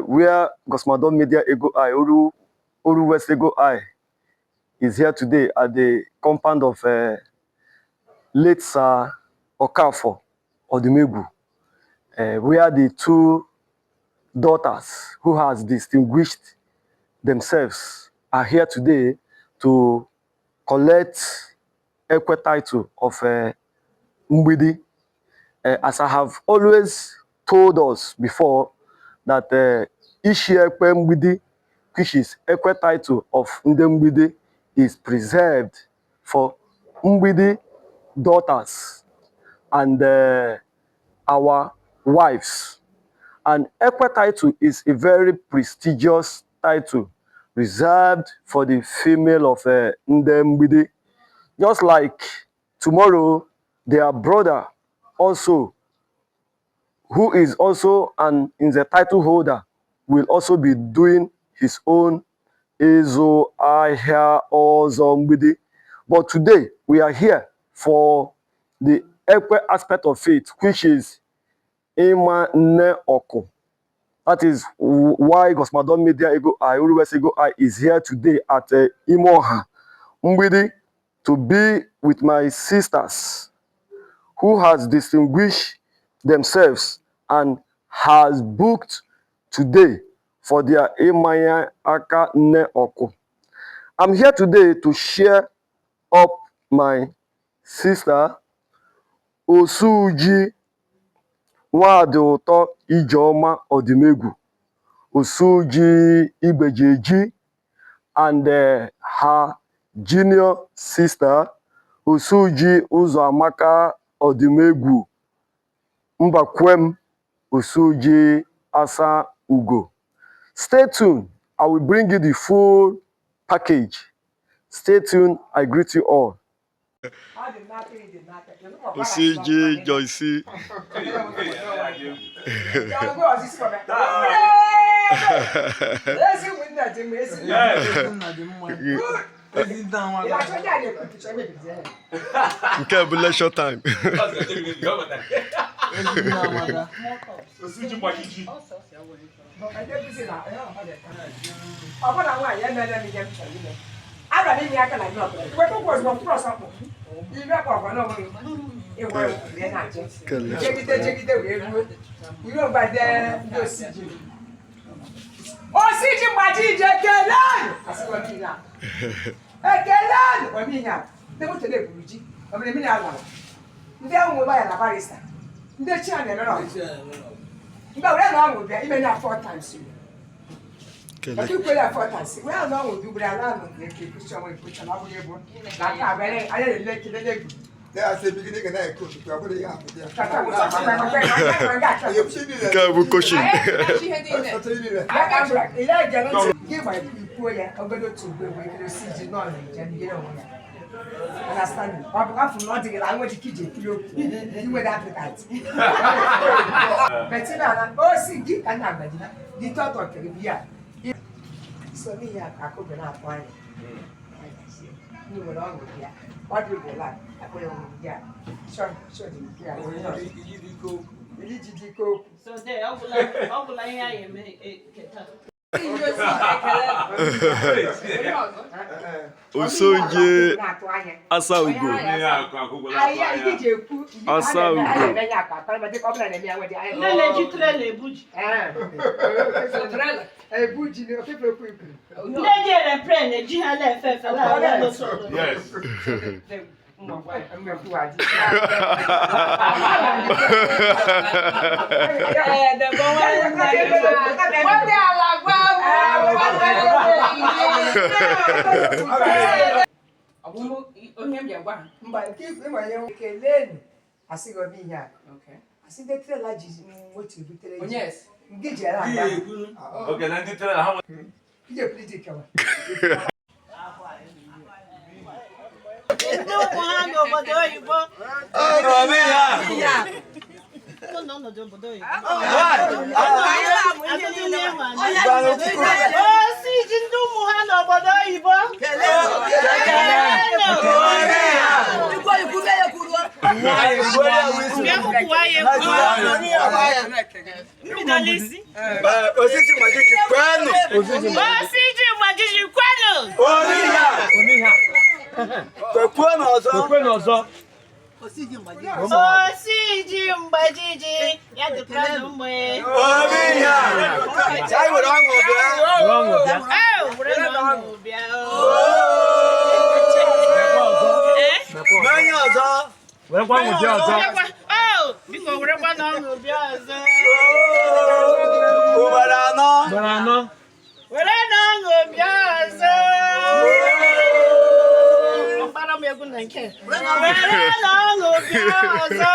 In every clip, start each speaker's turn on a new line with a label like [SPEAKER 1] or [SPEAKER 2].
[SPEAKER 1] Where Gosmadon Media Ego I, Oru West Ego I, is here today at the compound of late Sir Okafor Odimegwu, where the two daughters who has distinguished themselves are here today to collect Ekwe title of Mgbidi. As I have always told us before, that Ishi Ekwe Mgbidi, which is Ekwe title of Nde Mgbidi, is preserved for Mgbidi daughters and our wives. And Ekwe title is a very prestigious title reserved for the female of Nde Mgbidi. Just like tomorrow, their brother also, who is also an Nze title holder, will also be doing his own Ịzụ Ahịa Ọzọ Mgbidi. But today, we are here for the Ekwe aspect of it, which is Ịma Nne Ọkụ. That is why Gosmadon Media Ego I, Oru West Ego I, is here today at Imoha Mgbidi to be with my sisters who has distinguished themselves and has booked today for their Ịmanye Aka Nne Ọkụ. I'm here today to share up my sister Osuji Nwadiụtọ Ijeọma Odimegwu, Osuji Igbejeji, and her junior sister Osuji Ụzọamaka Odimegwu Mbakwem Osuji Asa Ugo. Stay tuned. I will bring you the full package. Stay tuned. I greet you all. Osuji Joyce. Nke a bụ lecture time.
[SPEAKER 2] Ọbụna nwaanyị emela m ihe m chọrọ ime, abịara m inye aka na ihe ọbụla weta ụgwọ ozugbo mkpụrụ ọsọ kpụ ime kpọ ọgọ n'onwe gị ịgwa wee na-achị jegide jegide wee ruo ruo mgbe ndị osi ji osi ji mgbaji ije kelee asịghị omi ihe a ekelee omi ihe a ndị moto na-eburu ji omere mmiri alara ndị ahụ nwe ya na barrister ndị chi a na-emere ọgụ mgbe were na ọṅụ bịa ime ya four times. Ọtụ ikwe ya four times were na ọṅụ bịa ugboro ala anụ nke eke ekwuchi ọnwa ekwuchi na ọ bụghị ebu na aka abịa anyị na-ele ekele egwu.
[SPEAKER 1] Nke a bụ coaching.
[SPEAKER 2] Gị gba ikwuo ya ogodo otu ugbo egbe ekele osi ji nọ na-eje nyere onwe ya. Understand? Ọ bụ afọ na ọ dịghị na nwere ike iji ekiri okwu inwe appetite. But na osi gị ka nna agbaji dị tọtọ kere biya. So n'ihi ya ka akụ na-atụ anya. Ndị nwere ọṅụ bịa. Ọ dị ụgbọla akpụrụ onwe gị a. Chọ chọ dị gị a. Iji dị ike okwu.
[SPEAKER 3] So there, ọ gwụla ihe anyị eme keta.
[SPEAKER 1] Osuji Asa Ugo. Asa Ugo.
[SPEAKER 3] Ndị na-eji trela ebu ji. Ndị ji aeroplane eji ha na-efe efe na-aga n'otu obodo.
[SPEAKER 4] Onye m bịa gwa ha.
[SPEAKER 2] Mba, nke ịma ihe kelenu asịghị obi ihe a asị ndị trela ji moto butere ji
[SPEAKER 4] Yes.
[SPEAKER 2] nke ji ara agba
[SPEAKER 5] Oge na ndị trela ha
[SPEAKER 2] ije pụrụ kewa.
[SPEAKER 3] Ndị ụmụ ha n'obodo oyibo. Ndị nọ n'ọnọdụ obodo oyibo. Osi ji ndị ụmụ ha n'obodo oyibo. Bịa kwuwa ya ekwu. Mbidola isi.
[SPEAKER 4] Osisi gbajiji kwenu.
[SPEAKER 3] Osiji gbajiji kwenu.
[SPEAKER 4] Omiha. Kwekwenu ọzọ.
[SPEAKER 5] Kwekwenụ ọzọ.
[SPEAKER 3] Osiji mgbajiji ya dịkwa mgbe.
[SPEAKER 4] Omiha. Anyị were ọṅụ bịa.
[SPEAKER 5] Were ọṅụ bịa.
[SPEAKER 3] Ee, were na ọṅụ bịa.
[SPEAKER 5] Mekwa ọzọ.
[SPEAKER 3] Ee?
[SPEAKER 4] Menye ọzọ.
[SPEAKER 5] Werekwa ọṅụ bịa ọzọ.
[SPEAKER 3] Oh, biko werekwa na ọṅụ bịa ọzọ.
[SPEAKER 4] Ugboro anọ.
[SPEAKER 5] Ugboro anọ.
[SPEAKER 3] Were na ọṅụ bịa ọzọ. Mkpara m egwu na nke. Were na ọṅụ bịa ọzọ.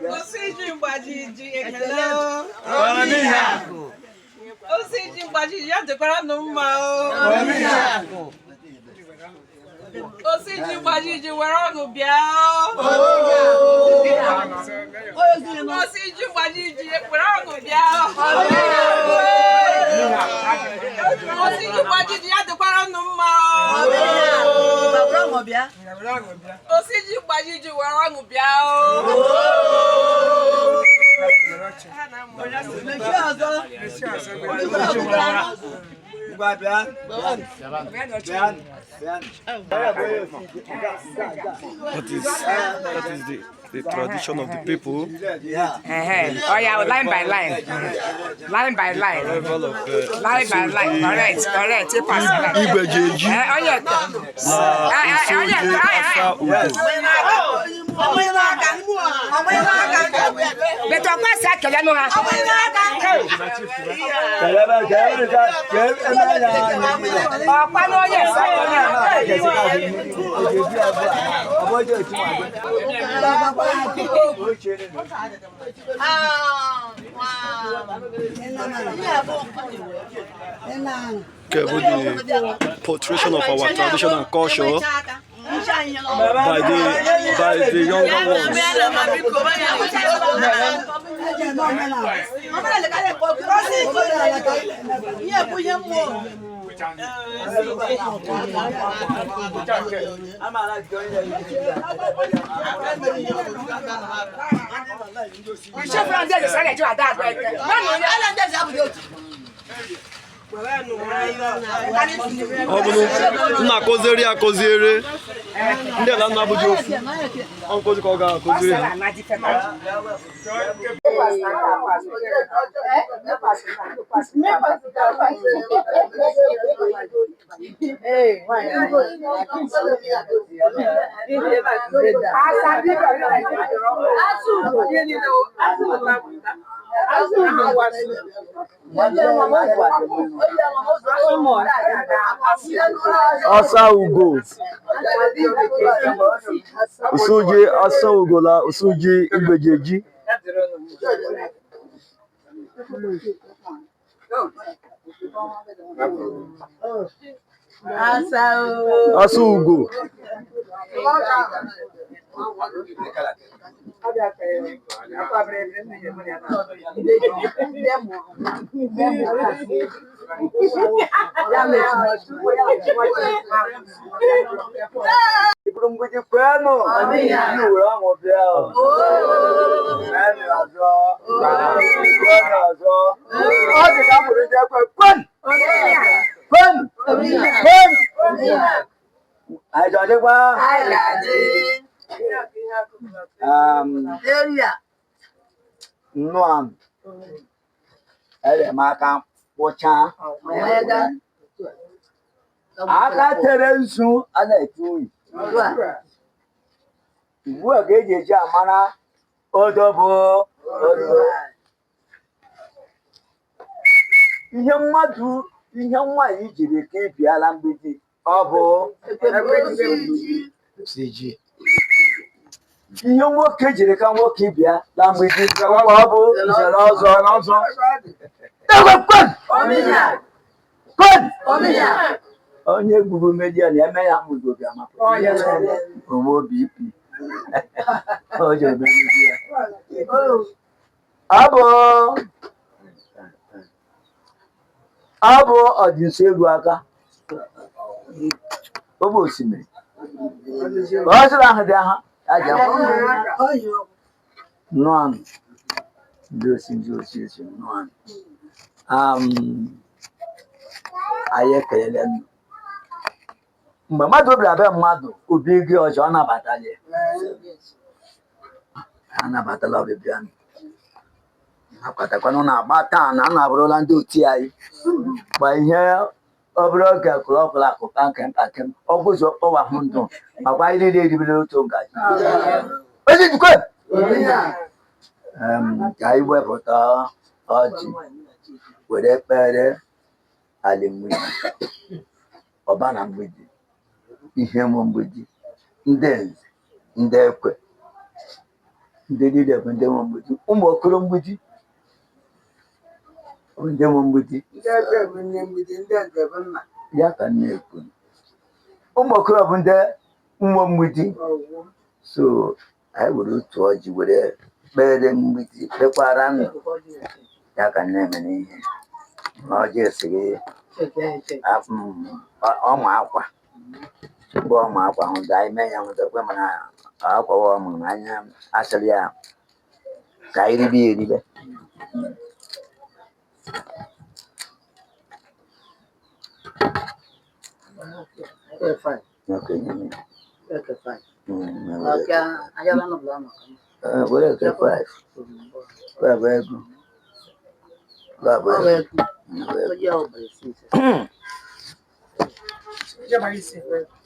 [SPEAKER 2] Osiji mgbajiji ekele o.
[SPEAKER 4] Omiha.
[SPEAKER 2] Osiji mgbajiji ya dịkwara nụ mma o.
[SPEAKER 4] Omiha.
[SPEAKER 2] Osiji mgbajiji were ọṅụ bịa o. Osiji mgbajiji were ọṅụ bịa o. Osiji mgbajiji ya dịkwara nụ mma o. Osiji mgbajiji were ọṅụ bịa o.
[SPEAKER 4] Ngwa bịa. Bịa. Bịa.
[SPEAKER 1] That is the tradition of the people.
[SPEAKER 4] Yeah.
[SPEAKER 2] Oh yeah, line by line. Line by line.
[SPEAKER 1] Arrival of
[SPEAKER 2] Line by line. Correct, correct. Pass line.
[SPEAKER 1] Igbejeji
[SPEAKER 2] Eh, onye
[SPEAKER 1] na Usoji Asa Ugo.
[SPEAKER 2] Bẹ̀tọ̀ ọkwa si akele nụ ha.
[SPEAKER 4] Kelebe kelebe kelebe eme ya.
[SPEAKER 2] Ọkwa na onye si akele ha.
[SPEAKER 1] Nke bụ the portrayal of our tradition and culture by the younger ones.
[SPEAKER 2] Iṣẹ́ fúnra ndị eze sara eju ada agba eke. Mmanụ onye
[SPEAKER 1] Ọ bụrụ nna akụziere akụziere ndị ala nna abụghị ofu ọ nkụzi ka ọ ga-akụziri ha. Asa Ugo. Usoji Asa Ugo la Usoji Igbejeji. Asa Ugo.
[SPEAKER 4] Iburu mgbidi kwenu. Ndị were ọṅụ bịa o. Menụ ọzọ. Kwenụ ọzọ. Ọ dị ka mụrụ ndị ekwe kwenu. Kwenu. Kwenu. Anyị ọ dịkwa? Nnụọ ere m aka kpụchaa. Aka tere nzu a na-ete unyi. Ugbu a ka eji eji amara odo bụ odo. Ihe mmadụ ihe nwaanyị jiri ka ịbịala mgbidi ọ bụ ihe nwoke jiri ka nwoke bịa na mgbidi ọ bụ nzere ọzọ. Egwe kwen! Kwen! Onye gburu media na-eme ya mụrụ obi amapụ. Onwe obi ipi. O ji eme media. Abụ Ọ bụ ọdịnso egwu aka obe osimiri ọ sịrị ahụ dị aha aja nnụanụ ndị osi ndị osi osi nnụanụ. Anyị ekelele nnu mgbe mmadụ bịara be mmadụ obi gị ọzọ ọ nabatala ya. Anabatala ọbịbịa nụ. Akwatakwanụ na-agba taa na a na-abụrụla ndị otu anyị ma ihe obere oge kụrụ ọbụla akụpa nke ntakịrị ọgwụzọ kpọwa hụ ndụ makwa anyị niile eribere otu ngaji ozi jikwe. Ka anyị wepụta ọjị were kpere ala mgbidi ọba na mgbidi ihe mụ mgbidi ndị nze ndị ekwe ndị niile bụ ndị nwe mgbidi ụmụ okoro mgbidi bụ ndị nwe mgbidi ya ka m na-ekwu ụmụ okoro bụ ndị nwe mgbidi. So anyị were otu ọjị were kpere mgbidi kpekwara ndụ ya ka m na-eme n'ihe na ọjị esighị ọma akwa mgbe ọma akwa hụ ndị anyị mee ya hụta kwe mana akwawa ọmụ na anya asịrị ya ka anyị ribe ya eribe. Okay, nye m ya. Were nke five. Five ego. Five ego. Were ego.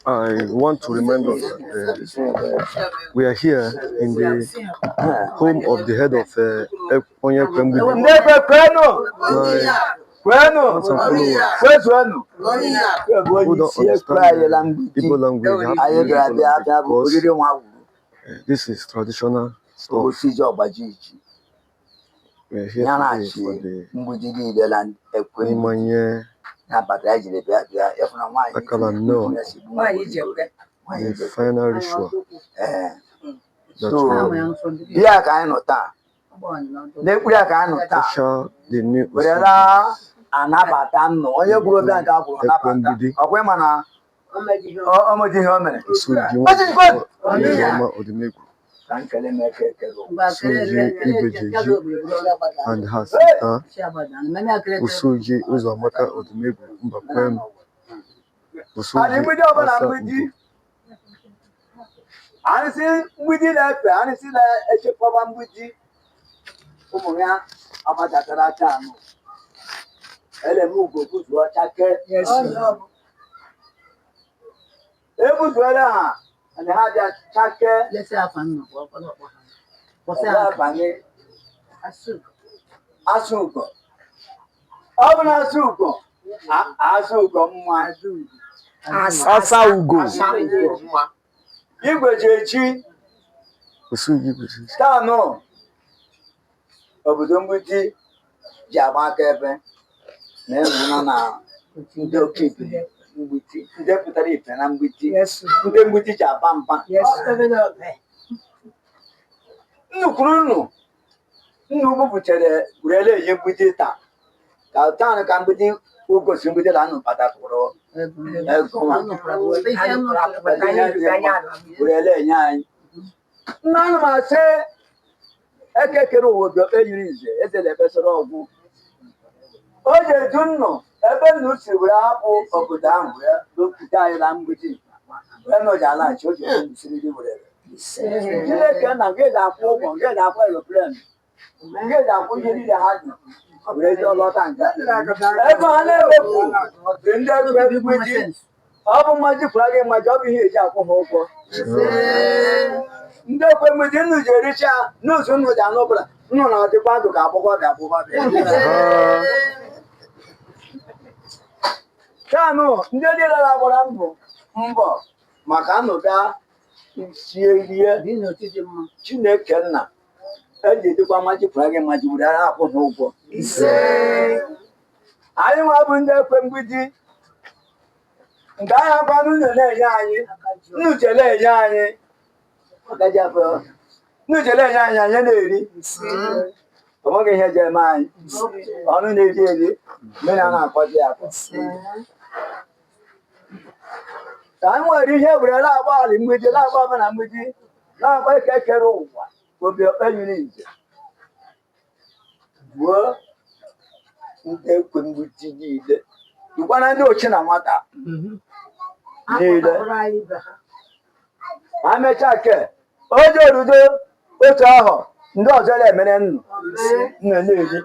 [SPEAKER 1] I want to remind us that we are here in the home of the head of Onye Ekwe Mgbidi.
[SPEAKER 4] Ndị ekwe kwenụ
[SPEAKER 1] My
[SPEAKER 4] kwenụ
[SPEAKER 1] fans and followers
[SPEAKER 4] kwezuenụ. Kwe bụ
[SPEAKER 1] who
[SPEAKER 4] onye
[SPEAKER 1] don't
[SPEAKER 4] isi ekwe
[SPEAKER 1] understand
[SPEAKER 4] anyị la mgbidi
[SPEAKER 1] Igbo language have to
[SPEAKER 4] anyị
[SPEAKER 1] use
[SPEAKER 4] bịara
[SPEAKER 1] Igbo
[SPEAKER 4] bịa bịa
[SPEAKER 1] language
[SPEAKER 4] bụ
[SPEAKER 1] because
[SPEAKER 4] oriri nwa gwuru
[SPEAKER 1] this is traditional stuff.
[SPEAKER 4] osi ji ọgbaji iji
[SPEAKER 1] We are here
[SPEAKER 4] ya
[SPEAKER 1] today
[SPEAKER 4] na-achị
[SPEAKER 1] for the
[SPEAKER 4] mgbidi niile la ekwe mgbidi
[SPEAKER 1] Nimanye
[SPEAKER 4] nabata anyị jiri bịa bịa ịfụna nwaanyị
[SPEAKER 1] Akala nnọọ.
[SPEAKER 2] Nwaanyị ji ekwe.
[SPEAKER 4] nwaanyị
[SPEAKER 1] the
[SPEAKER 4] ji ekwe.
[SPEAKER 1] final ritual
[SPEAKER 4] Ee.
[SPEAKER 1] that
[SPEAKER 4] So
[SPEAKER 1] will
[SPEAKER 4] ihe a ka anyị nọ taa n'ekpuru ya ka anyị nọ taa
[SPEAKER 1] usher the new
[SPEAKER 4] were
[SPEAKER 1] Osuji
[SPEAKER 4] na anabata nnụ onye gwuru bịa nke akwụrụ
[SPEAKER 1] Ekwe
[SPEAKER 4] nabata
[SPEAKER 1] mgbidi.
[SPEAKER 4] ọkwa ịma na ọmụdị ihe o mere
[SPEAKER 1] Osuji
[SPEAKER 4] Oji jikwe!
[SPEAKER 1] Uzoma Odumegwu
[SPEAKER 4] ka nkele m eke ekele
[SPEAKER 1] Osuji Igwejeji and her sister Osuji Uzomaka Odumegwu Mbakwem
[SPEAKER 4] anyị
[SPEAKER 1] Osuji
[SPEAKER 4] mgbidi ọbụla
[SPEAKER 1] Asa
[SPEAKER 4] mgbidi
[SPEAKER 1] Ugo
[SPEAKER 4] anyị si mgbidi na-efe anyị si na-echekwaba mgbidi ụmụ ya agbadatara aka anụ eleme ugo buzuo chake ebuzuola ha na ha bịa chake ọbanye asụ ugo ọ bụ na asụ ugo asụ ugo mma
[SPEAKER 1] Asa Ugo
[SPEAKER 4] igwe ji echi
[SPEAKER 1] Osuji Igwejeji
[SPEAKER 4] taa nụ obodo mgbidi ji agba akaebe na ịhụna na ndị oke ibe mgbidi ndị pụtara ife na mgbidi ndị mgbidi ji aba mba nnukwuru nnu nnu bubutere werele enye mgbidi taa ka taa ka mgbidi ugosi mgbidi na nnụ patatụrụ ego nwa werele enye anyị nna anụ m asị eke kere ụwa obi okpe yiri nze eze na-ekpesara ọgwụ o ji edu nnụ ebe nnu si were hapụ obodo ahụ wee lopụta anyị na mgbidi wee nọ ji alaghachi o ji edu siriri were Chineke na nke ga-akwụ ụgwọ nke ga-akwụ eroplen nke ga-akwụ ihe niile ha ji were ji ọlọta nke ego ha na-ewepụ dị ndị ekwe mgbidi ọ bụ mmaji kwara gị mmaji ọ bụ ihe eji akwụ ha ụgwọ ndị ekwe mgbidi nnu ji ericha n'ụzọ nnu ji anụ ọbụla nnu na-adịkwa ndụ ka agbọghọbịa agbọghọbịa kanụ ndị niile na-agbara mbọ mbọ maka nnụda sie rie Chineke nna eji edikwa mmaji kwara gị mmaji were ara akwụ ha ụgwọ anyị nwa bụ ndị ekwe mgbidi nke anyị akwanụ unu na-enye anyị unu chere enye anyị unu chere enye anyị anyị na-eri O nweghị ihe ji eme anyị. Ọnụ na-eri eri, mmiri a na-akọzi ya akọ. Ka anyị nwere ihe were na-agba ala mgbidi, na-agba ọma na mgbidi, na-agba eke kere ụwa, obi okpe nyere nze. Gbuo ndị ekwe mgbidi niile. Dukwana ndị ochi na nwata niile. Ha mechaa ke oje orudo otu ahụ ndị ọzọ na-emere nnụ nna na-eri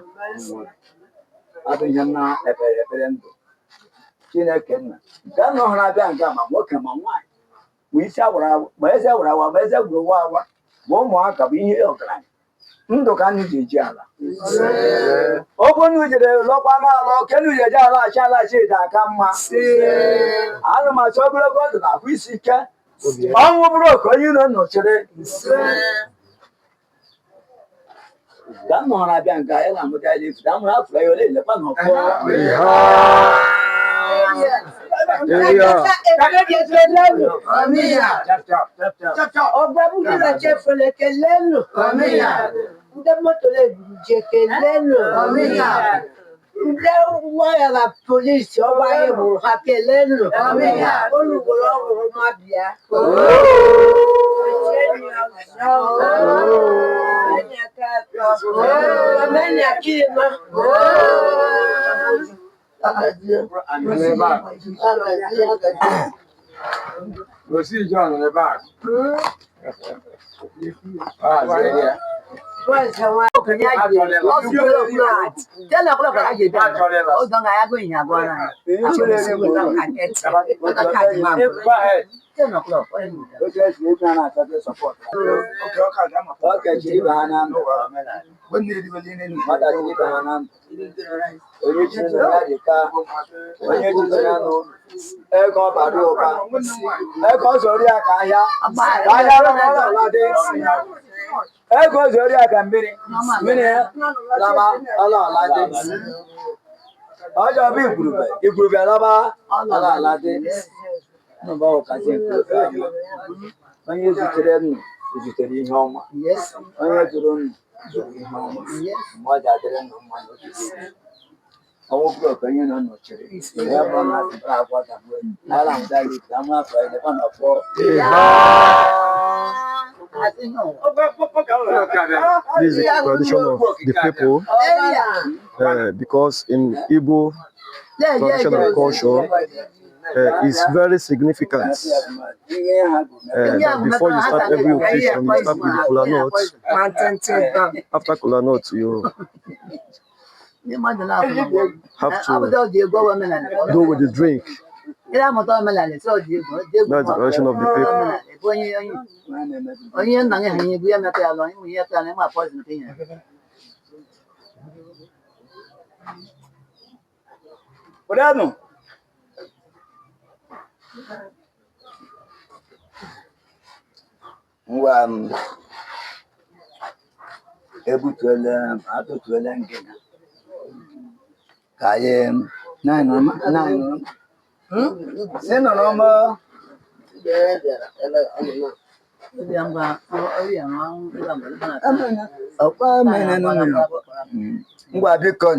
[SPEAKER 4] abụ ihe m na-ekpere ekpere ndụ Chineke nna nke nna ọhụrụ abịa nga ma nwoke ma nwaanyị ma isi awara awa ma eze awara awa ma eze gwuru nwa awa ma ụmụaka bụ ihe ọgaranya ndụ ka anyị ji eji ala okwu nnu jere lọkwa n'ala oke nnu ji eji alaghachi alaghachi dị aka mma. Ana m achọ ogologo ndụ na ahụ isi ike, ọnwụ bụrụ oke onye iro nọchiri ka m nọrọ abịa nke anyị na-amụta ya efu na mụrụ afọ ya ole lekwa na ọfọ.
[SPEAKER 6] Ọgbabugila chefere kelenu. Ndị moto na-ebuje kelenu. Ndị lọya na polisi ọgba anyị hụrụ ha kelenu. Unu gwere ọgwụ ma bịa.
[SPEAKER 7] Gosi John in the back. Ah, yeah. Go ahead.
[SPEAKER 4] Otu esi ebe a na-achọta support. Oke chiri ibe ha na ndụ. Nwata chiri ibe ha na ndụ. Onye chiri na ya dị ka onye chiri ya nụ ego ọ bara ụba. Ego ọ zụrụ ya ka ahịa. Ka ahịa rụrụ ọrụ ala dị. Ego ọ zụrụ ya ka mmiri. Mmiri laba ọla ala dị. Ọjọọ bụ igwurube. Igwurube laba ọla ala dị. Nnụba ụkazi nke ofe anyị. Onye zutere nnu zutere ihe ọma. Onye jụrụ nnu jụrụ ihe ọma. Mgbe ọ ji adịrị nnu mma n'otu oge. Ọnwụ bụrụ oke onye nọ nọchiri. Ya bụrụ na asị bụrụ agwa ka mgbe. Ala mụta gị ka mụ afọ elekwa na ọfọ.
[SPEAKER 1] This is the tradition of the people, because in Igbo tradition and culture, is very significant. That before you start every occasion, you start with the kola nut. After kola nut, you have to go with the drink. That's the tradition of the people.
[SPEAKER 6] Onye nna gị ha egwu ya meta ya lọ ịmụ ihe tara ịma poison ka ihe.
[SPEAKER 4] Werenụ. Ngwa m ebutuola m atụtuola ngịga ka anyị na-anụrụ si nụrụ m. Ọkwa mere nụnụ. Ngwa biko,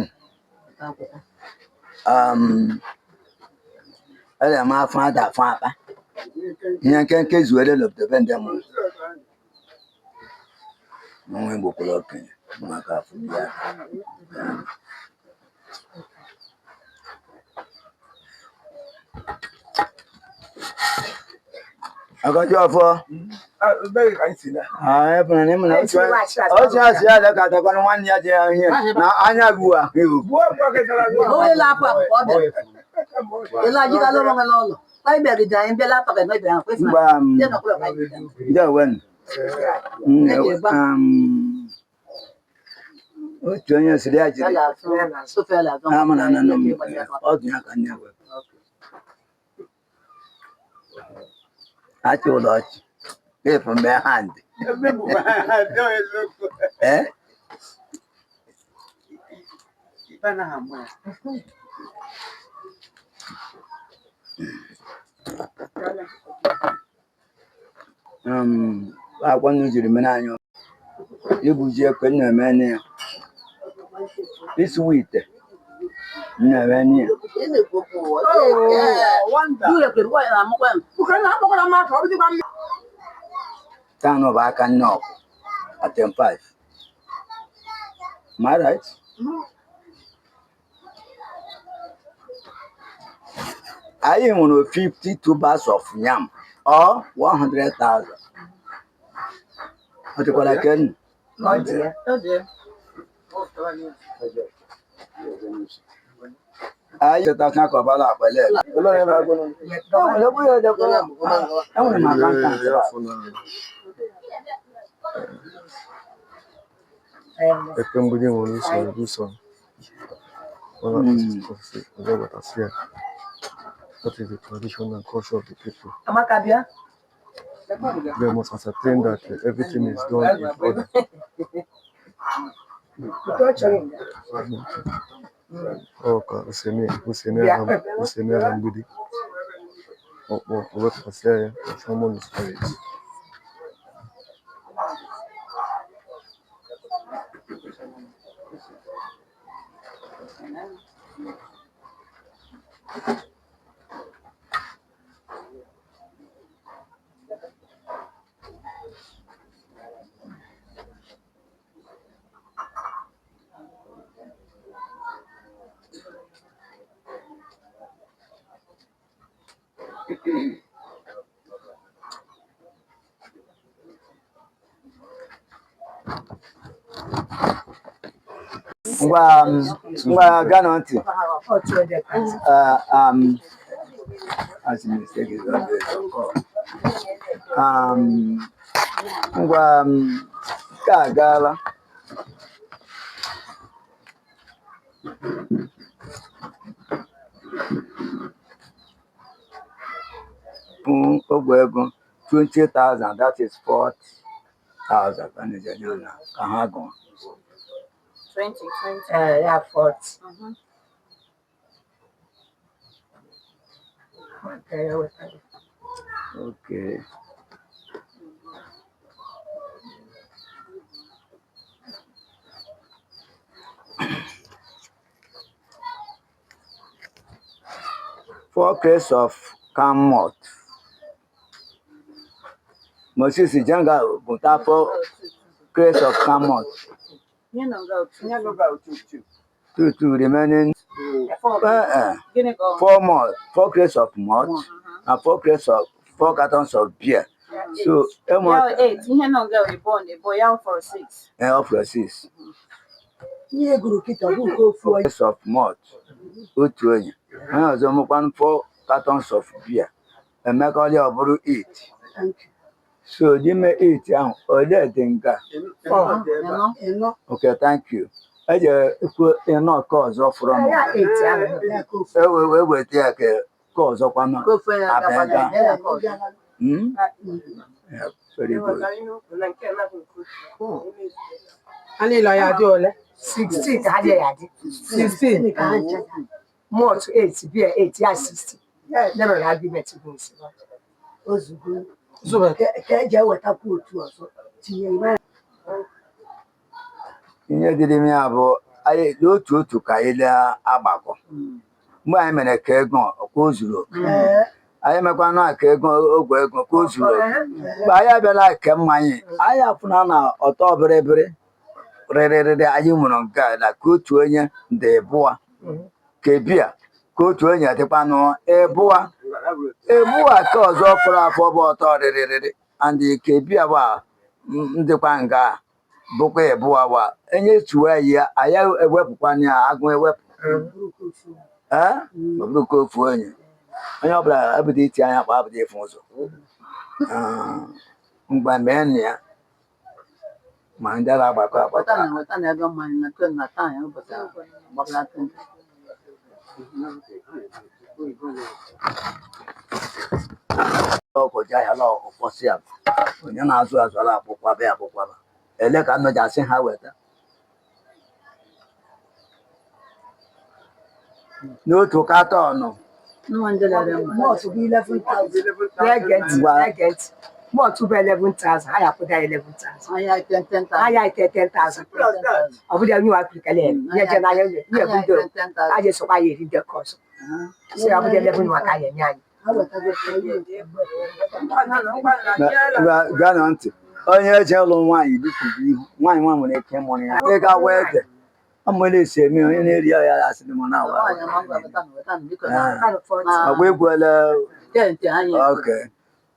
[SPEAKER 4] ele m afọ ada afọ akpa ihe nkenke zuere n'obodo be ndị mụrụ nwa Igbo kwuru okenye maka afọ ya. Agọjọ ọfọ. Otu asị ya lekọtakwana nwanne ya dị ya ihe na anya gbu ahụ.
[SPEAKER 6] Onye na-apụ apụ ọ bịara. Ịla jikala ụlọ nwe n'ụlọ. Anyị bịagide anyị bịala apụ ka mebiri ahụ kwesịrị.
[SPEAKER 4] Ngwa m,
[SPEAKER 6] Ndị nọkwụlọ ka anyị bịara.
[SPEAKER 4] ndewenụ. Otu onye sịrị ya jiri ama na nna m ọdụ ya ka nne ya wepụ. Achị ụlọ ọchị. Ịfụ mgbe hand. Eh? Akwa nnu jiri mere anyị igbuji ekwe nna eme ya. Isuwe ite na-eme n'ihe. Taa bụ aka nne ọkụ at 5. Am I right? Anyị nwere 50 tubers of yam or 100,000. Ọ dịkwara kenu? Anyị chetacha ka ọbala akpele. Enwere m akaụntụ
[SPEAKER 1] Ya afọ na ekpe mgbidi nwere usoro usoro ọzọ. That is the tradition and culture of the people.
[SPEAKER 2] Amaka bịa.
[SPEAKER 1] They must ascertain that everything is done in order. Ọ ka useme ala mgbidi ọkpọ o wepụtasịa ya ọfụma n'usoro ya.
[SPEAKER 4] Ngwa, ngwa, gaa ntị. As a mistake is always occur. Ngwa, nke a agaala. Ogwe ego 20,000, that is 40,000 ka na-eji enye na ka ha gụọ.
[SPEAKER 3] 20, 20.
[SPEAKER 2] Ya 40. Okay, ya wetara.
[SPEAKER 4] Okay. Four crates of camot. Moses Jenga bụta four crates of camot.
[SPEAKER 3] Ihe nọ nga otu.
[SPEAKER 4] Two, two remaining.
[SPEAKER 3] Four. Gịnị ka ọ?
[SPEAKER 4] Four more, four crates of malt and four crates of four cartons of beer. So,
[SPEAKER 3] Ya eight. Ihe nọ nga ịbụọ na ịbụọ ya fọrọ six.
[SPEAKER 4] Of six.
[SPEAKER 6] Ihe gụrụ kịta ọ bụ nke ofu onye.
[SPEAKER 4] Crates of malt, otu onye. Onye ọzọ mụkwanụ four cartons of beer. Emeka ọlịa ọ bụrụ eight. So n'ime eight ahụ, ole dị nga?
[SPEAKER 3] Ịnọ.
[SPEAKER 6] Ịnọ.
[SPEAKER 4] Okay, thank you. Eje ekwu ịnọ nke ọzọ fọrọ m.
[SPEAKER 2] Ya eight ahụ.
[SPEAKER 6] Ya ka ofu.
[SPEAKER 4] E wee weta ya ka nke ọzọ kwanụ
[SPEAKER 3] Ka ofu onye
[SPEAKER 4] abịa
[SPEAKER 3] agakwana
[SPEAKER 4] gaa.
[SPEAKER 3] ya nke ọzọ.
[SPEAKER 4] Hmm? Yeah, very good.
[SPEAKER 2] Ha niile ya dị ole? 16 ka ha dị ya dị. 16.
[SPEAKER 6] Ka ha ncha.
[SPEAKER 2] Malt 8, beer 8, ya 60. Ya mere argument bụ nsi.
[SPEAKER 6] Ozugbo. Ka eji ewetakwa otu ọzọ tinye ime.
[SPEAKER 4] Ihe dịrị m ya bụ anyị n'otu otu ka anyị na-agbakọ. Mgbe anyị mere ka ego ka o zuru oke. Anyị mekwanụ ka ego ogwe ego ka o zuru oke. Mgbe anyị abịala ke mmanya, anyị afụna na ọtọ bịrịbịrị rịrịrịrị anyị nwere nke a na ka otu onye dị ịbụa ka bia ka otu onye dịkwanụ ịbụa ịbụa ka ọzọ fọrọ afọ bụ ọtọ rịrịrịrị and ke bia bụ ndịkwa nga bụkwa ịbụa wa enye tuwe ya anyị ewepụkwana ya agụ ewepụ ee ọ bụrụ ka ofu onye onye ọbụla ebido iti anya kpa abụdo ịfụ ụzọ. Ngwa mee na ya ma ndị agha agbakọ agbakọ.
[SPEAKER 3] Weta na weta na ego mmanya na twen na taa ya ụbọchị ahụ. Gbabala twen.
[SPEAKER 4] Ọkụ ji ahịa la ụfọsị ya onye na-azụ azụ ala akpụkwaba ya akpụkwaba ele ka nnọji asị ha weta n'otu katọnụ.
[SPEAKER 3] Nwa ndị lere mma.
[SPEAKER 6] Malt bụ 11,000.
[SPEAKER 2] Na-ege ntị,
[SPEAKER 4] Ngwa.
[SPEAKER 2] na-ege ntị. Mọtụ bụ 11,000, ha ya-akwụda 11,000. Ha ya ite 10,000. Ọ bụrụ ya onye wa kwurikele nye je n'ahịa nye nye bụ ndị a ga-esokwa ya eri ndị nke ọzọ. So ya bụrụ 11 nwa ka ya enye anyị.
[SPEAKER 4] Gaa na ntị, onye eji ịlụ nwaanyị dịkwubu ihu nwaanyị nwa nwere ike ịmụrụ ya ị ga-agwa ede ọ mụrụ esi eme onye na-eri ya ya asị m na awa agwa egwuola. Oke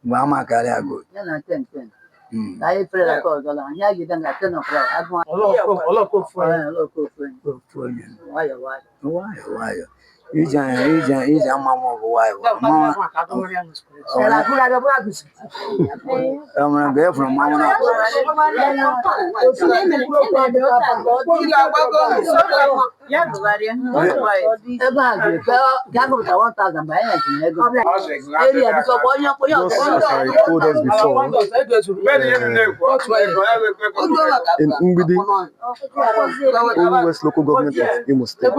[SPEAKER 4] mgbe ama karịa go. Ofu onye nwayọ nwayọ ije ije ije ama m bụ nwayọ enwere mgbe e fụrụ mmanwụ na
[SPEAKER 1] Just as I told us before, in Mgbidi, Oru West Local Government of Imo State,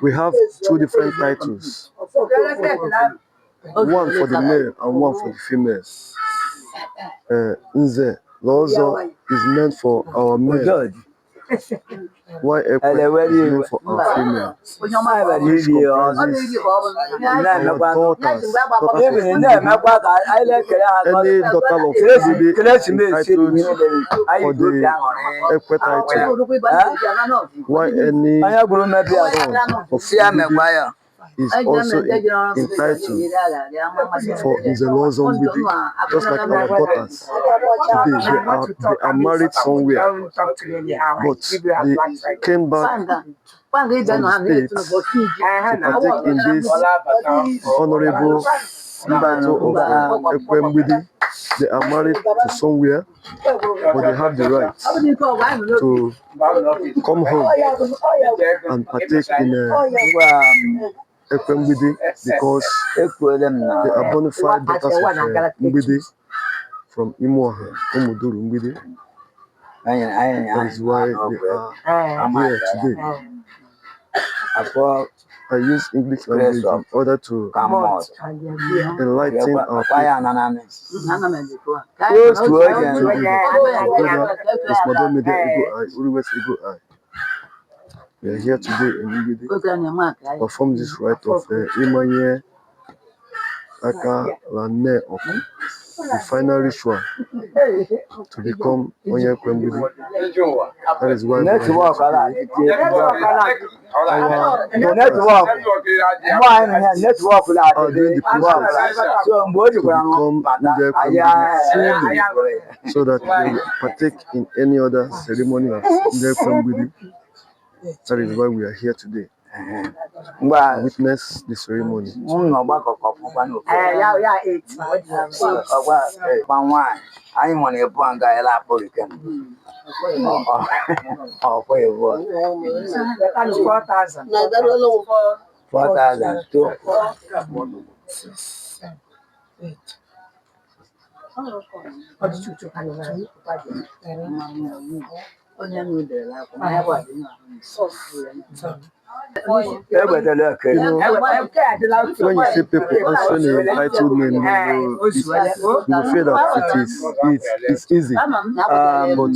[SPEAKER 1] we have two different titles, one for the male and one for the female. Nze Lozo is meant for our male,
[SPEAKER 4] George
[SPEAKER 1] while Ekwe is meant for our female, which
[SPEAKER 4] iri ọzọ
[SPEAKER 1] comprises our
[SPEAKER 4] na-emekwa
[SPEAKER 1] daughters, daughters of
[SPEAKER 4] Even
[SPEAKER 1] Mgbidi.
[SPEAKER 4] na-emekwa ka anyị na-ekele ha
[SPEAKER 1] Any daughter of Mgbidi
[SPEAKER 4] Ekeresimesi
[SPEAKER 1] entitled
[SPEAKER 4] anyị
[SPEAKER 1] for
[SPEAKER 4] ji obi
[SPEAKER 1] the
[SPEAKER 4] aṅụrị
[SPEAKER 1] Ekwe title, while any
[SPEAKER 4] onye gburu mmebi ya
[SPEAKER 1] son of
[SPEAKER 4] si ya
[SPEAKER 1] Mgbidi
[SPEAKER 4] mekwa ya
[SPEAKER 1] is also entitled for Nzelozo Mgbidi, just like our daughters. Today, they are married somewhere, but they came back from the States to partake in this honorable title of Ekwe Mgbidi. They are married to somewhere, but they have the right to come home and partake in
[SPEAKER 4] ngwa
[SPEAKER 1] Ekwe Mgbidi because
[SPEAKER 4] ekwuole m na
[SPEAKER 1] they are bona fide daughters of Mgbidi from Imoha, Omoduru Mgbidi.
[SPEAKER 4] anyị anyị
[SPEAKER 1] That is why they are here today.
[SPEAKER 4] afọ
[SPEAKER 1] I use English language in order to
[SPEAKER 4] ka mọt
[SPEAKER 1] enlighten our
[SPEAKER 4] kwa ya
[SPEAKER 1] people.
[SPEAKER 4] na naanị
[SPEAKER 1] To
[SPEAKER 4] otu oge
[SPEAKER 1] be my brother is Madam Media Ego Eye, Oru West Ego Eye. We are here today in Mgbidi to perform this rite of Imanye Aka Lane Oku, the final ritual to become Onye Ekwe Mgbidi. That is why we are here
[SPEAKER 4] network ala
[SPEAKER 1] today.
[SPEAKER 4] adị
[SPEAKER 1] Our daughters
[SPEAKER 4] network mgbe anyị nọ ya network
[SPEAKER 1] are
[SPEAKER 4] na-adị
[SPEAKER 1] doing the process
[SPEAKER 4] so mgbe o
[SPEAKER 1] to
[SPEAKER 4] jikwara
[SPEAKER 1] become
[SPEAKER 4] bata
[SPEAKER 1] Ndị Ekwe
[SPEAKER 4] anyị
[SPEAKER 1] Mgbidi fully so that they will partake in any other ceremony of Ndị Ekwe Mgbidi. That is why we are here today,
[SPEAKER 4] mgbe
[SPEAKER 1] to witness the ceremony.
[SPEAKER 4] m nọ ọgbakọ ka ọfụkwa n'ofe
[SPEAKER 2] Ya ya eight.
[SPEAKER 4] ọgwa gba nwaanyị anyị nwere ebu nga anyị lapụrụ ike ọkwa ebu
[SPEAKER 2] 4,000.
[SPEAKER 4] 4,000 two Ewetala ekele.
[SPEAKER 1] You know, when you see people answering a titled name, you will feel that it's easy. But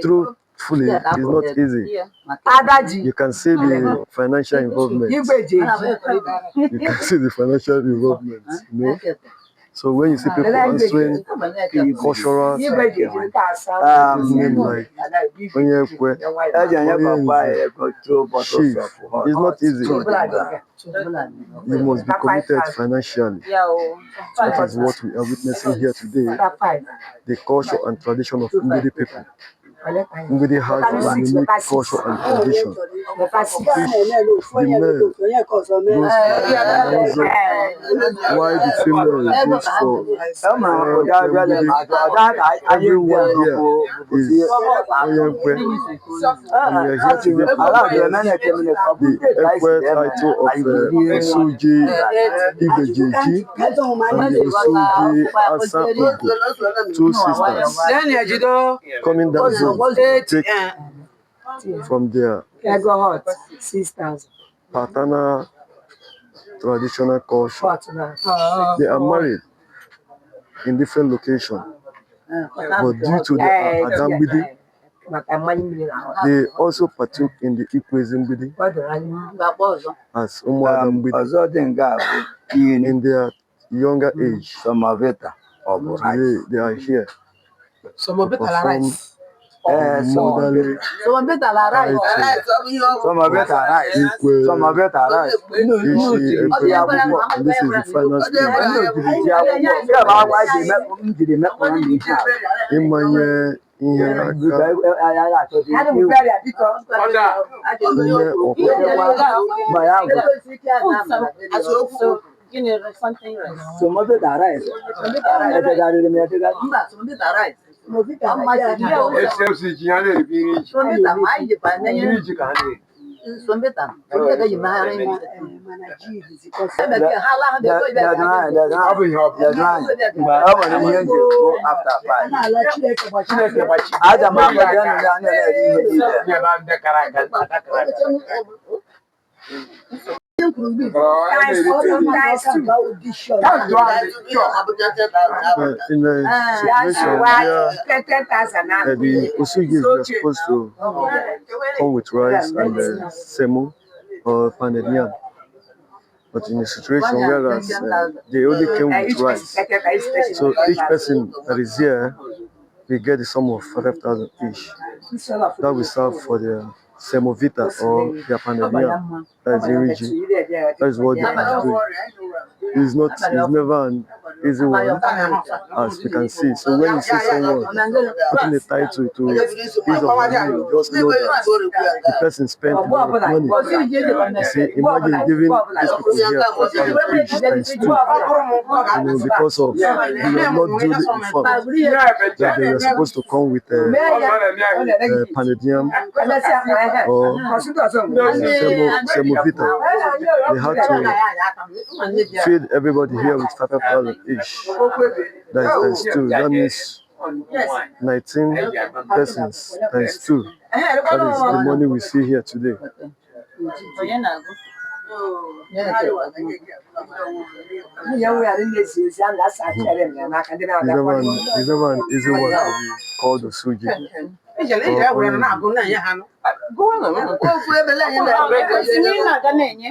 [SPEAKER 1] truthfully, it's not easy.
[SPEAKER 2] Adaji.
[SPEAKER 1] You can see the financial involvement.
[SPEAKER 2] Igwe ji eji.
[SPEAKER 1] You can see the financial involvement. You know? So when you see people answering cultural
[SPEAKER 2] Igwe ji eji nke asaa.
[SPEAKER 1] name like Onye Ekwe,
[SPEAKER 4] Eji enye
[SPEAKER 1] Onye
[SPEAKER 4] papa
[SPEAKER 1] Nze,
[SPEAKER 4] ego two bottles
[SPEAKER 1] Chief,
[SPEAKER 4] of hot.
[SPEAKER 1] it's not easy.
[SPEAKER 4] Two
[SPEAKER 1] You must be committed financially. That is what we are witnessing here today, the culture and tradition of Mgbidi people. Mgbidi has a unique culture and tradition. The male goes for Nzelozo, while the female goes for Ekwe Mgbidi. Everyone here is Onye Ekwe, and we are here today to witness the Ekwe title of Osuji Igbejeji and the Osuji Asa Ugo, two sisters coming down home to take from their
[SPEAKER 2] Ego hot. 6,000.
[SPEAKER 1] paternal traditional culture.
[SPEAKER 2] Hot na.
[SPEAKER 1] They are married, in different locations. But due to the Ada Mgbidi,
[SPEAKER 2] Maka mmanya mmiri na ahụ.
[SPEAKER 1] they also partook in the Ikwezi Mgbidi
[SPEAKER 2] Ọ dọrọ anyị
[SPEAKER 1] as Umuada Mgbidi
[SPEAKER 4] Ọzọ dị nga bụ iri
[SPEAKER 1] in their younger age.
[SPEAKER 4] semovita ọ bụ
[SPEAKER 1] Today
[SPEAKER 4] rice.
[SPEAKER 1] they are here to perform
[SPEAKER 4] Ee,
[SPEAKER 1] motherly title
[SPEAKER 4] semovita rice.
[SPEAKER 1] Ikwe
[SPEAKER 4] Semovita rice. Nnu
[SPEAKER 1] Ishi
[SPEAKER 4] tiri
[SPEAKER 1] Ekwe
[SPEAKER 4] ji akwụkwọ.
[SPEAKER 1] and this is the final stage.
[SPEAKER 4] Nnu tiri ji akwụkwọ. Nke bụ akwa eji m jiri mekpọ nri ihe a.
[SPEAKER 1] Ịmanye ihe
[SPEAKER 4] Biko,
[SPEAKER 1] aka
[SPEAKER 4] anyị achọzi
[SPEAKER 2] Adị m
[SPEAKER 4] iwu.
[SPEAKER 2] bịara biko.
[SPEAKER 1] ihe ọkụkọ
[SPEAKER 4] Ma ya bụ semovita rice. Edegharịrị m edegharị.
[SPEAKER 7] SFC ji ha na-eri iri ji. Iri ji ka ha na-eri. Ọ bụ ihe ọ bụ.
[SPEAKER 4] Ledu anyị. Mgbe ọ nwere ihe m ji kwuo after 5.
[SPEAKER 7] Chineke gbachi.
[SPEAKER 4] Aja m akwado ya nụ ya na-eri ihe niile.
[SPEAKER 7] Ndị ebe ahụ ndị kara aga, ada kara aga. Ọ na-eri
[SPEAKER 2] Times two.
[SPEAKER 7] That's the one they cure.
[SPEAKER 1] In a situation where
[SPEAKER 2] 10,000 na.
[SPEAKER 1] the Osugis were supposed to come with rice and semo or pounded yam. But in a situation whereas they only came with rice. So each person that is here will get the sum of 5,000 each. That will serve for their semovita or their pounded yam. That is iriji. That is what they are doing. It's never an easy one, as we can see. So when you see someone putting a title to his or her name, just know that the person spent a lot of money. You see, imagine giving these people here 4,000 each times two, because of you were not duly informed that they were supposed to come with a pounded yam or semovita. They had to feed everybody here with 5,000 each. That is times two. That means 19 persons times two. That is the money we see here today.
[SPEAKER 3] Onye na-agụ?
[SPEAKER 2] Nwunye m nwere na-esi ozi a na-asa achere m ya n'aka ndị
[SPEAKER 1] It's
[SPEAKER 2] na-aga
[SPEAKER 1] never an, it's never an easy one to be called Osuji.
[SPEAKER 3] Kwesịrị ị na-aga na-enye.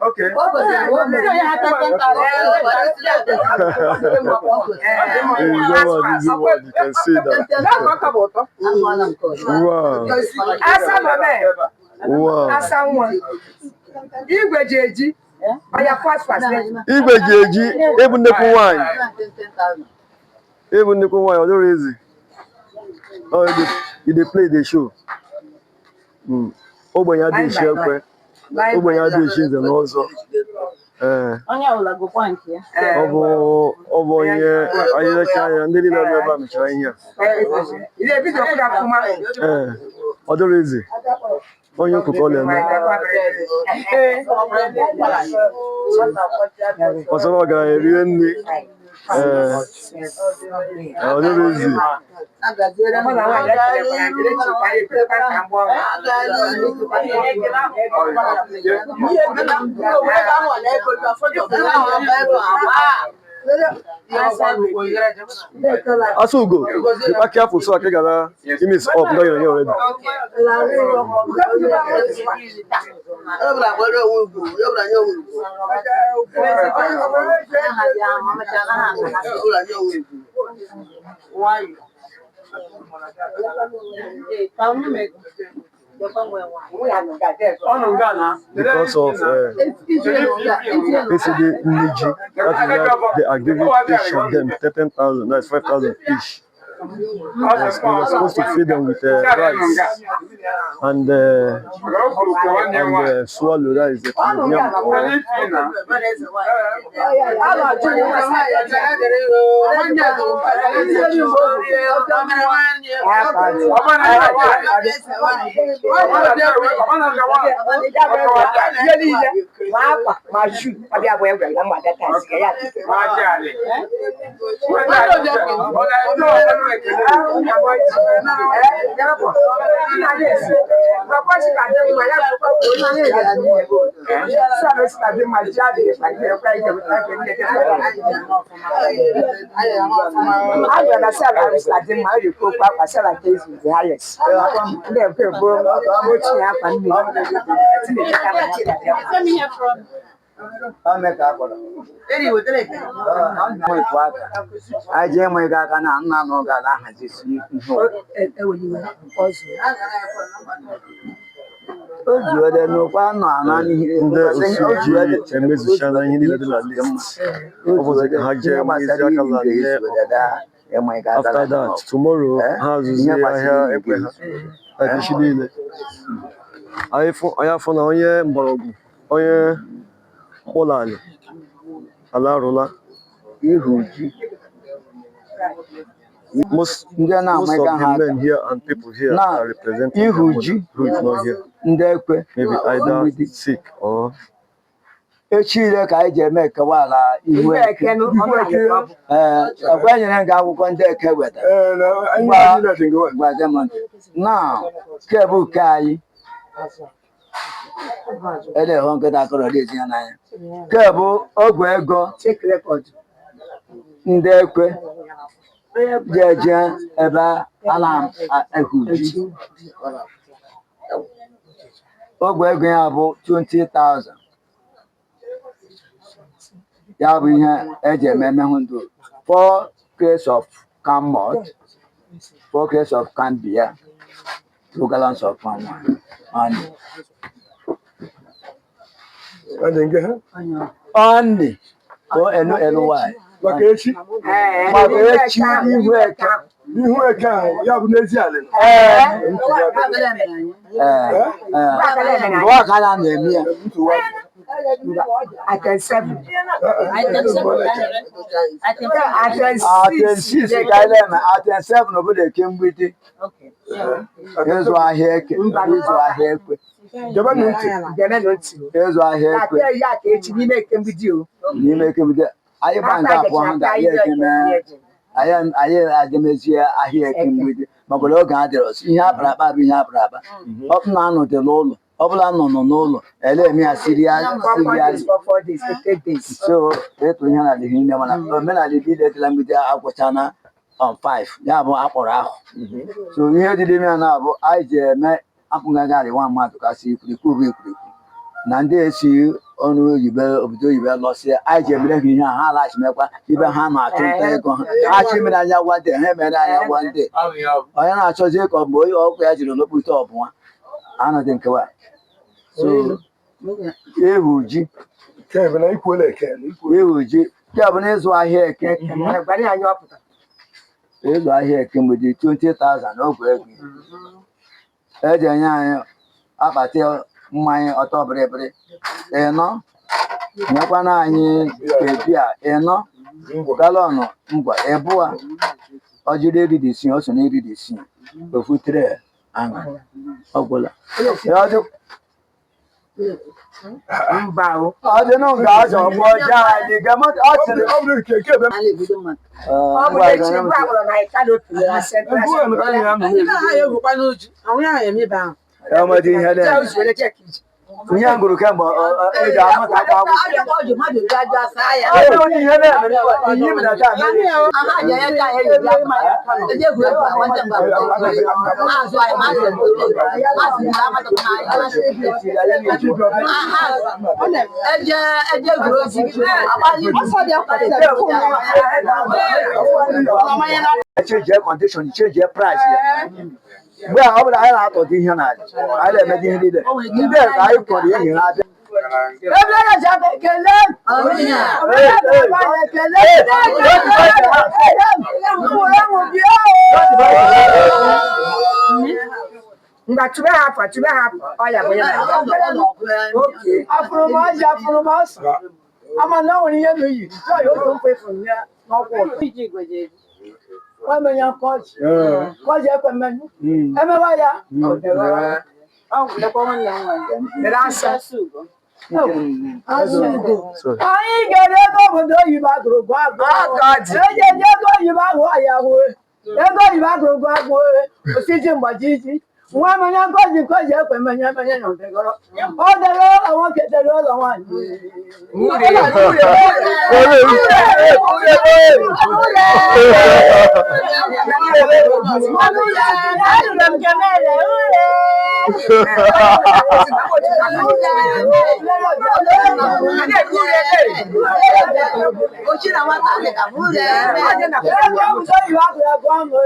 [SPEAKER 7] Okay.
[SPEAKER 3] Ndị onye ha 10,000.
[SPEAKER 1] It's never an easy one. You can see that. Wow.
[SPEAKER 2] Asa mama
[SPEAKER 1] Wow.
[SPEAKER 2] asa nwa igwe ji eji ọya fast fast.
[SPEAKER 1] Igwe ji eji ịbụ nnekwu nwanyị. Ịbụ nnekwu nwanyị ọ dịrị ezi. Oh, you dey play the show. Ogbenye adịghị eshi ekwe. Ogbenye adịghị eshi nze na ọzọ. Ee.
[SPEAKER 3] Onye ọbụla gụkwa nke ya.
[SPEAKER 1] Ọ bụ onye anyị lechaa anya ndị niile nọ ebe a mechara ihe a.
[SPEAKER 2] Ị na-ebido kwụrụ akwụma.
[SPEAKER 1] Ee, ọ dịrị ezi. Onye okwu ka ọ na-eme. Ọsọrọ ọgaranya erie nri. Ee, ọ dịrị ezi.
[SPEAKER 2] Mụ na nwaanyị ekelekwara ekele chikwa ya ekelekwa ka mgbe ọrụ.
[SPEAKER 1] Asugo, be careful so I can get him is up. No, you're here already. Because of ACD Niji, that is why they are giving each of them 13,000, that's 5,000 each. Yes, we were supposed to feed them with rice and swallow, that is the yam or
[SPEAKER 2] Ihe niile ma akwa ma shu ọbịa bụ egwere na mgbada taa ya.
[SPEAKER 3] Let me hear from.
[SPEAKER 4] Anyị jee enweghị aka na nna nọ gara ahazisi ihe o zuole n'ụkwa nọ ana n'ihe.
[SPEAKER 1] Ndị osu ji emezuchala ihe niile dị na list. Ọ bụzi ka ha jee mezi aka na nne. After that, tomorrow, ha zụzie ahịa ekwe ha like echi niile. Anyị afọ na onye mgbọrọgwụ, onye ụlọala ala arụla.
[SPEAKER 4] Ihu ji
[SPEAKER 1] Most,
[SPEAKER 4] ndị
[SPEAKER 1] most
[SPEAKER 4] na-amaga
[SPEAKER 1] of the
[SPEAKER 4] ha aka
[SPEAKER 1] men here and people here
[SPEAKER 4] Na,
[SPEAKER 1] are representing their
[SPEAKER 4] ihu
[SPEAKER 1] mother
[SPEAKER 4] ji
[SPEAKER 1] who is not here.
[SPEAKER 4] ndị ekwe
[SPEAKER 1] Maybe either
[SPEAKER 4] mgbidi.
[SPEAKER 1] sick or
[SPEAKER 4] Echi ile ka anyị ji eme ekewa ala ihu eke. Ee, ekwe nyere gị akwụkwọ ndị eke wetara.
[SPEAKER 7] Ee, na anyị niile dị ngwa.
[SPEAKER 4] Gwa Demon. Now, nke bụ nke anyị. Ele hụ nkịta akọrọ dị ezi ya n'anya. Nke bụ ogwe ego ndị ekwe ji eje ebe a na-ehu ji. Ogwe ego ya bụ 20,000. Ya bụ ihe eji eme emehụ ndụ. 4 crates of can malt, 4 crates of can beer, 2 gallons of palm wine. And
[SPEAKER 7] Ọ dị nke ha.
[SPEAKER 4] only O-N-L-Y.
[SPEAKER 7] Maka echi.
[SPEAKER 4] Maka echi ihu eke.
[SPEAKER 7] Ihu eke ahụ, ya bụ n'ezi ala.
[SPEAKER 4] Ee, ee, ee. Mgbe ọ ka a na-eme ya.
[SPEAKER 2] Item 7.
[SPEAKER 3] Item 7. Item 7.
[SPEAKER 4] Item 6 ka anyị na-eme. Item 7 obodo eke mgbidi. Ịzụ ahịa eke. Ịzụ ahịa ekwe.
[SPEAKER 7] Gebenụ ntị.
[SPEAKER 4] Ịzụ ahịa ekwe. N'ime eke mgbidi. Anyị gba nke abụọ ha ga-ahịa eke mee. Anyị ajemezie ahịa eke mgbidi maka na oge adịrọ ọsọ. Ihe akpara akpa bụ ihe akpara akpa. Ọ bụ na anụ dị n'ụlọ, ọ bụla nọ nọ n'ụlọ ele eme ya siria siria. So ịtụ ihe na adịghị ime, mana omenala niile dịla mgbidi agwụchana on 5 ya bụ akpọrọ ahụ. So ihe dị n'ime ya na-abụ anyị ji eme akpụgagharị nwa mmadụ kasị ikwurikwu bụ ikwurikwu na ndị esi ọrụ oyibo obodo oyibo lọsịa. Anyị ji emere ha ihe a, ha alaghachimekwa ibe ha na-achụ nta ego ha ha chimere anya gwande ha emere anya gwande. Onye na-achọzi ka ọ bụ onye ọkụ ya jiri lokpute ọbụwa anọdị nkewa. So ehu ji
[SPEAKER 7] Nke bụ na ikwuola eke.
[SPEAKER 4] ehu ji nke bụ na ịzụ ahịa eke, ịzụ ahịa eke mgbede 20,000 ogwe ego eji enye anyị akpati mmanya ọtọ bịrịbịrị ịnọ, nyekwana anyị kebia ịnọ, galọnụ ngwa ịbụa, ọjịrị eriri isii, o so na eriri isii, ofu tre aṅụ ọgwụla.
[SPEAKER 2] Mba o.
[SPEAKER 4] Ọ dị nụ nke azụ ọgbọ ọjọọ anyị ga-eme ọ sịrị.
[SPEAKER 7] Ọ bụrụ nke ebe
[SPEAKER 2] Ọ bụ echi mgbe a gwara na anyị kanopi na central.
[SPEAKER 7] Ebu a na ya nọ.
[SPEAKER 4] Enwedị ihe na-eme ihe m gụrụ kemgbe ị ga-amata akwa akwụkwọ. Ọ bụrụ na ihe na-eme ihe i mere taa mere. Change air condition, change air price ya. Mgbe a ọ bụla anyị na-atọdo ihe n'ala, anyị na-emede ihe niile. Ndị a ka anyị kọrọ ihe ha abịa.
[SPEAKER 2] Mgbe tụbe ha afọ, tụbe ha afọ, ọ ya bụ ya. Oke.
[SPEAKER 6] Afụrụmọjị afụrụmọsọ ama na o nwere ihe m yi tụọ ya otu mkpa ịfụrụ ya n'ọkwa ụtọ wemenya kọji kọji ekwe mmenyu emewa ya.
[SPEAKER 2] Lere asa.
[SPEAKER 6] Azụ ugo anyị ga-ere ego obodo oyibo agụrụ gụọ agụọ
[SPEAKER 2] Ọ ka ọ dị.
[SPEAKER 6] eji eji ego oyibo ahụ ọya hụ. Ego oyibo agụrụ gụ agụ osisi mgbaji isi. Nwa mmanya ngozi ngozi ekwe mmanya mmanya na obegoro. Ọ dere ụlọ nwoke dere ụlọ nwaanyị.
[SPEAKER 3] Anụrụ m nke mere ure.
[SPEAKER 6] Ego oyibo agụrụ agụ amụ.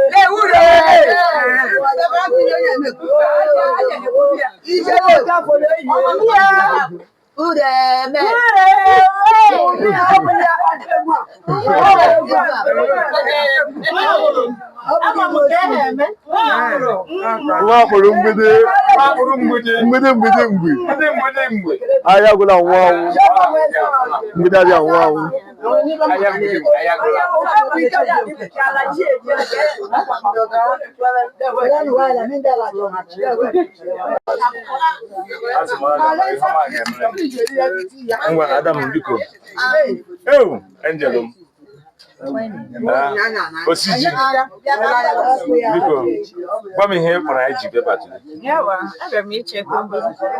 [SPEAKER 3] Ama m nke ha eme.
[SPEAKER 1] Nwa akpụrụ mgbidi.
[SPEAKER 7] Akpụrụ mgbidi.
[SPEAKER 1] Mgbidi mgbidi mgbi.
[SPEAKER 7] Mgbidi mgbidi mgbe.
[SPEAKER 1] Ahịa gwụla nwụ anwụ. Mgbidi abịa nwụ anwụ.
[SPEAKER 7] Ahịa mgbidi mgbe ahịa gwụla. Asị m ọ ga-ama ihe ọma ga-emere m. Ngwa Adam biko. Ewu, Angel m. Ah, Osiji, biko, gwa m ihe ị kpọrọ anyị ji bịa batụrụ.
[SPEAKER 3] Yawa, abịara m ichekwa mgbidi. Sorry,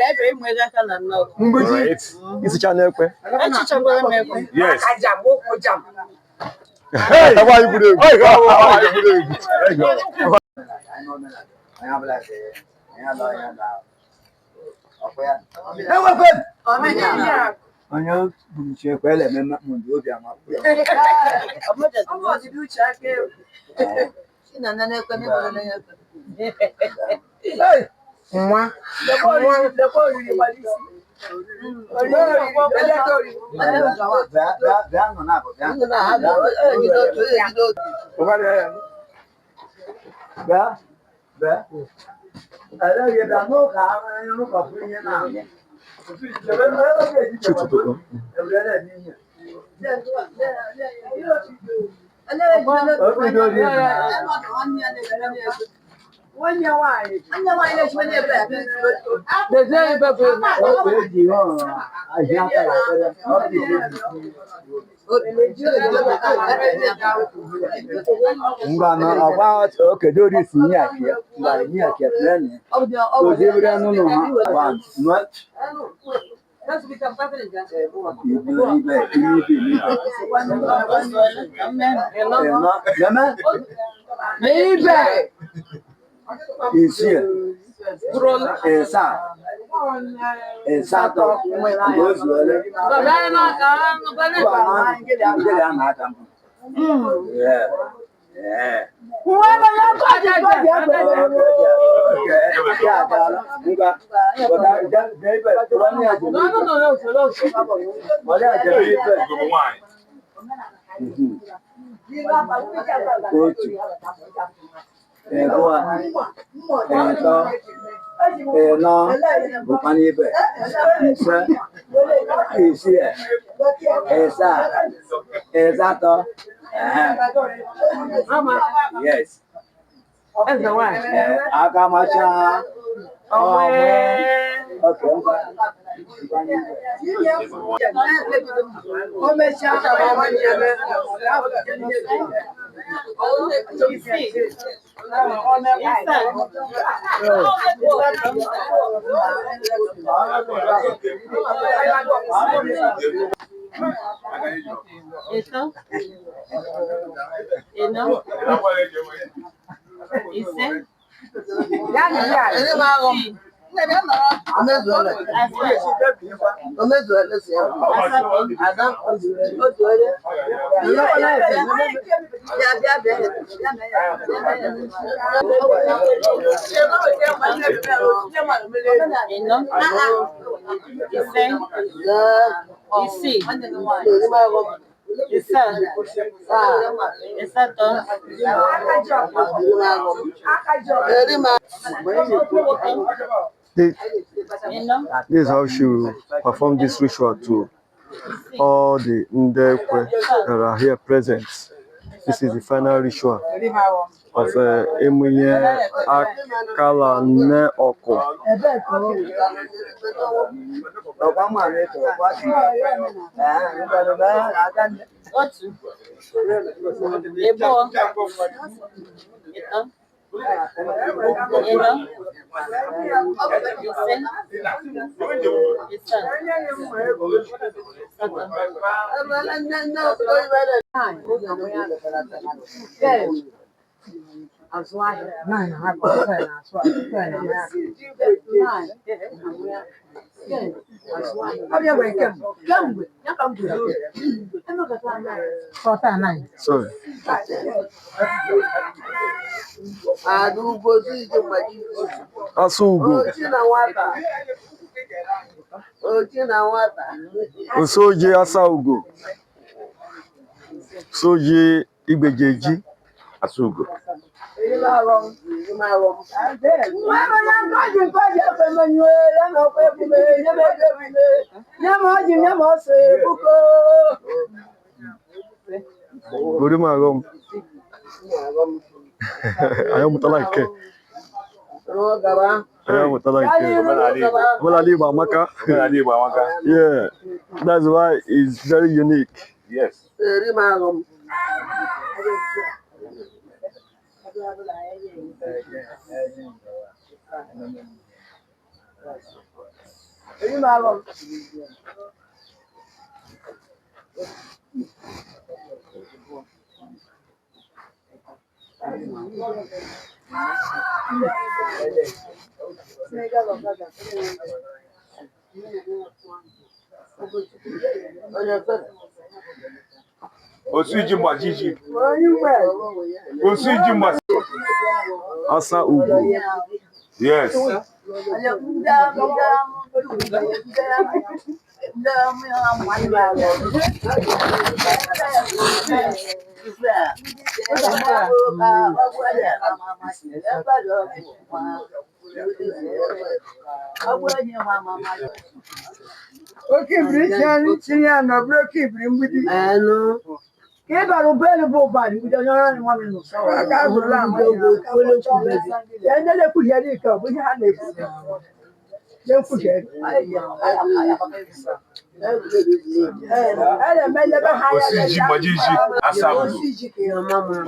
[SPEAKER 3] abịara m inwe aka na nnọọ.
[SPEAKER 7] Right?
[SPEAKER 1] Isicha n'ekwe.
[SPEAKER 3] Echichakwara m ekwe.
[SPEAKER 7] Yes.
[SPEAKER 1] Nwaanyị gburu egwu. Nwaanyị gburu egwu.
[SPEAKER 4] Onye gburu chi ekwe ele eme mmadụ obi amakwu ya.
[SPEAKER 2] Nwa.
[SPEAKER 4] Bịa bịa nọ na-abụ bịa. Bịa bịa. Eleghị bịa n'ụka n'ụka fụ ihe na.
[SPEAKER 1] Chututuko.
[SPEAKER 4] Ngwa na ọgba okedo orisi ihe akịa ngwara ihe akịa tụrụ ya. Ozebere n'ụlọ ha gwa nwa ibe ibe ibe. Neme
[SPEAKER 2] Ibe.
[SPEAKER 4] isii ịsaa ịsatọ mgbe o zuole.
[SPEAKER 7] Ugogbe nwaanyị.
[SPEAKER 4] Otu, abụọ, atọ, anọ, bụkwa n'ibe, ise, isii, asaa, asatọ, ehe. Yes. Aka macha. Ọnwe. Okay, ngwa.
[SPEAKER 3] Ịtọ. Ịnọ. Ise. Ịnọ. Ise. Isii. Ịsaa. Ịsatọ.
[SPEAKER 1] This,
[SPEAKER 3] Ịnọ.
[SPEAKER 1] this is how she will perform this ritual to all the Ndekwe that are here present. This is the final ritual of Emunye Akala Nneoku.
[SPEAKER 3] Otu, ịbụọ, ịtọ, ịnọ, ise, ịsaa, asatọ.
[SPEAKER 1] Sorry. Asugo. Osoje Asaugo. Soje Igbejeji.
[SPEAKER 7] Asugo.
[SPEAKER 1] Gori m aghọ m. Anyị amụtala nke. Anyị amụtala nke.
[SPEAKER 7] Omenala Igbo.
[SPEAKER 1] Omenala Igbo amaka.
[SPEAKER 7] Omenala Igbo amaka.
[SPEAKER 1] Yeah, that's why it's very unique.
[SPEAKER 7] Yes. Osu ji mgbaji ji. Osu ji mgbaji.
[SPEAKER 1] Asa Ugo.
[SPEAKER 7] Yes.
[SPEAKER 2] Oke ibiri tinye tinye ya na ọ bụrụ oke ibiri mgbidi.
[SPEAKER 6] Ka ị bara ụgbọelu bụ ụgbọala mgbidi onye ọrụ anyị nwa m nọ.
[SPEAKER 2] Ọ ga-abụrụ ama ya. Ndị na-ekwuhiere ike ọ bụ ihe ha na-ekwu. Na-ekwuhiere. A na-eme elebe ha anya
[SPEAKER 7] Osu ji mgbaji ji asa ugo.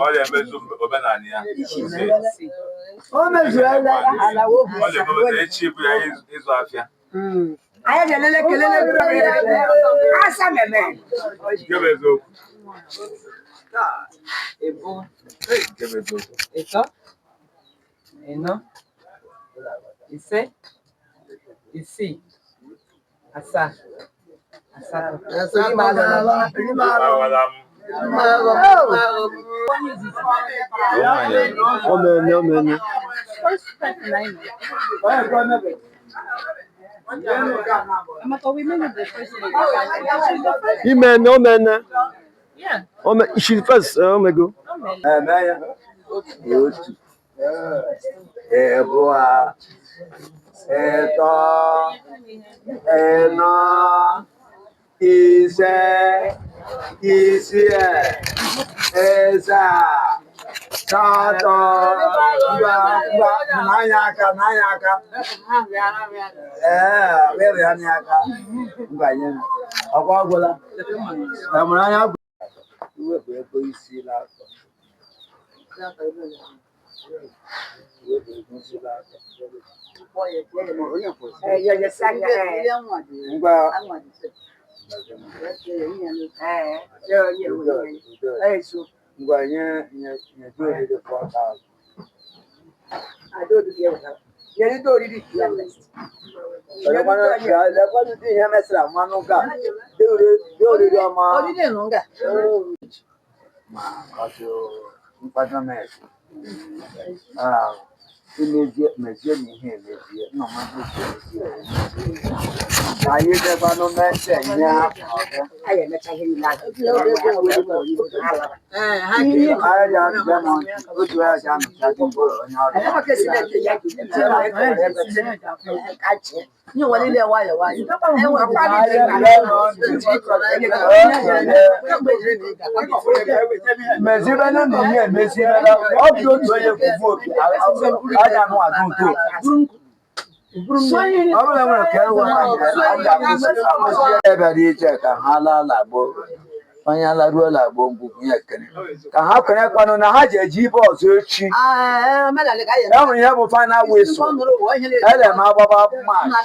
[SPEAKER 7] Ọ na-emezu omenala ya.
[SPEAKER 6] O mezuola ala obi.
[SPEAKER 7] Ọ na-emepụta echi bụ ya ịzụ afịa.
[SPEAKER 2] Anyị ga-elele kelele asa meme.
[SPEAKER 7] Nke bụ eziokwu.
[SPEAKER 8] Ịbụọ,
[SPEAKER 7] Nke bụ eziokwu.
[SPEAKER 8] ịtọ, ịnọ, ise, isii, asaa, asatọ.
[SPEAKER 7] Awala m.
[SPEAKER 1] Omene, omene.
[SPEAKER 3] Amaka, we made it the first lady. She's the first.
[SPEAKER 1] Imene, omene.
[SPEAKER 3] Yeah.
[SPEAKER 1] Ome, she's first, omego.
[SPEAKER 4] Otu, ịbụọ, ịtọ, ịnọ, ise, isii, ịsaa, asatọ, ngwa ngwa n'anya aka n'anya aka. Ee, were ya n'aka. Ngwa nye m. Ọkwa ọgwụla. Emụrụ anya bụ iwepụ ego isi n'afọ. Iwepụ ego isi n'afọ. Ngwa. Ngwa nye nye nye dị oriri 4,000. Lekwanụ dị ihe mesịrị mmanụ ga dị oriri ọma. Ma ọ dị mkpado mes. Imezie mezie na ihe emezie nnọma mezie. Anyị debanu mese nye ha ọzọ.
[SPEAKER 2] Anyị emecha ihe niile ahụ.
[SPEAKER 4] Anyị ga-abịa m otu ya ji anọcha dị mkpụrụ onye ọrụ. Mezibene na ihe emezibela ọ bụ otu onye kwuvu opi aja anụ adụ ụtọ ọ bụla nwere ka ewe ebịara iche ka ha laa lagbo onye laruo lagbo ngwugwu ya ekene ka ha kwenyekwanụ na ha ji eji ibe ọzọ echi e nwere ihe bụ final whistle ele m agbaba match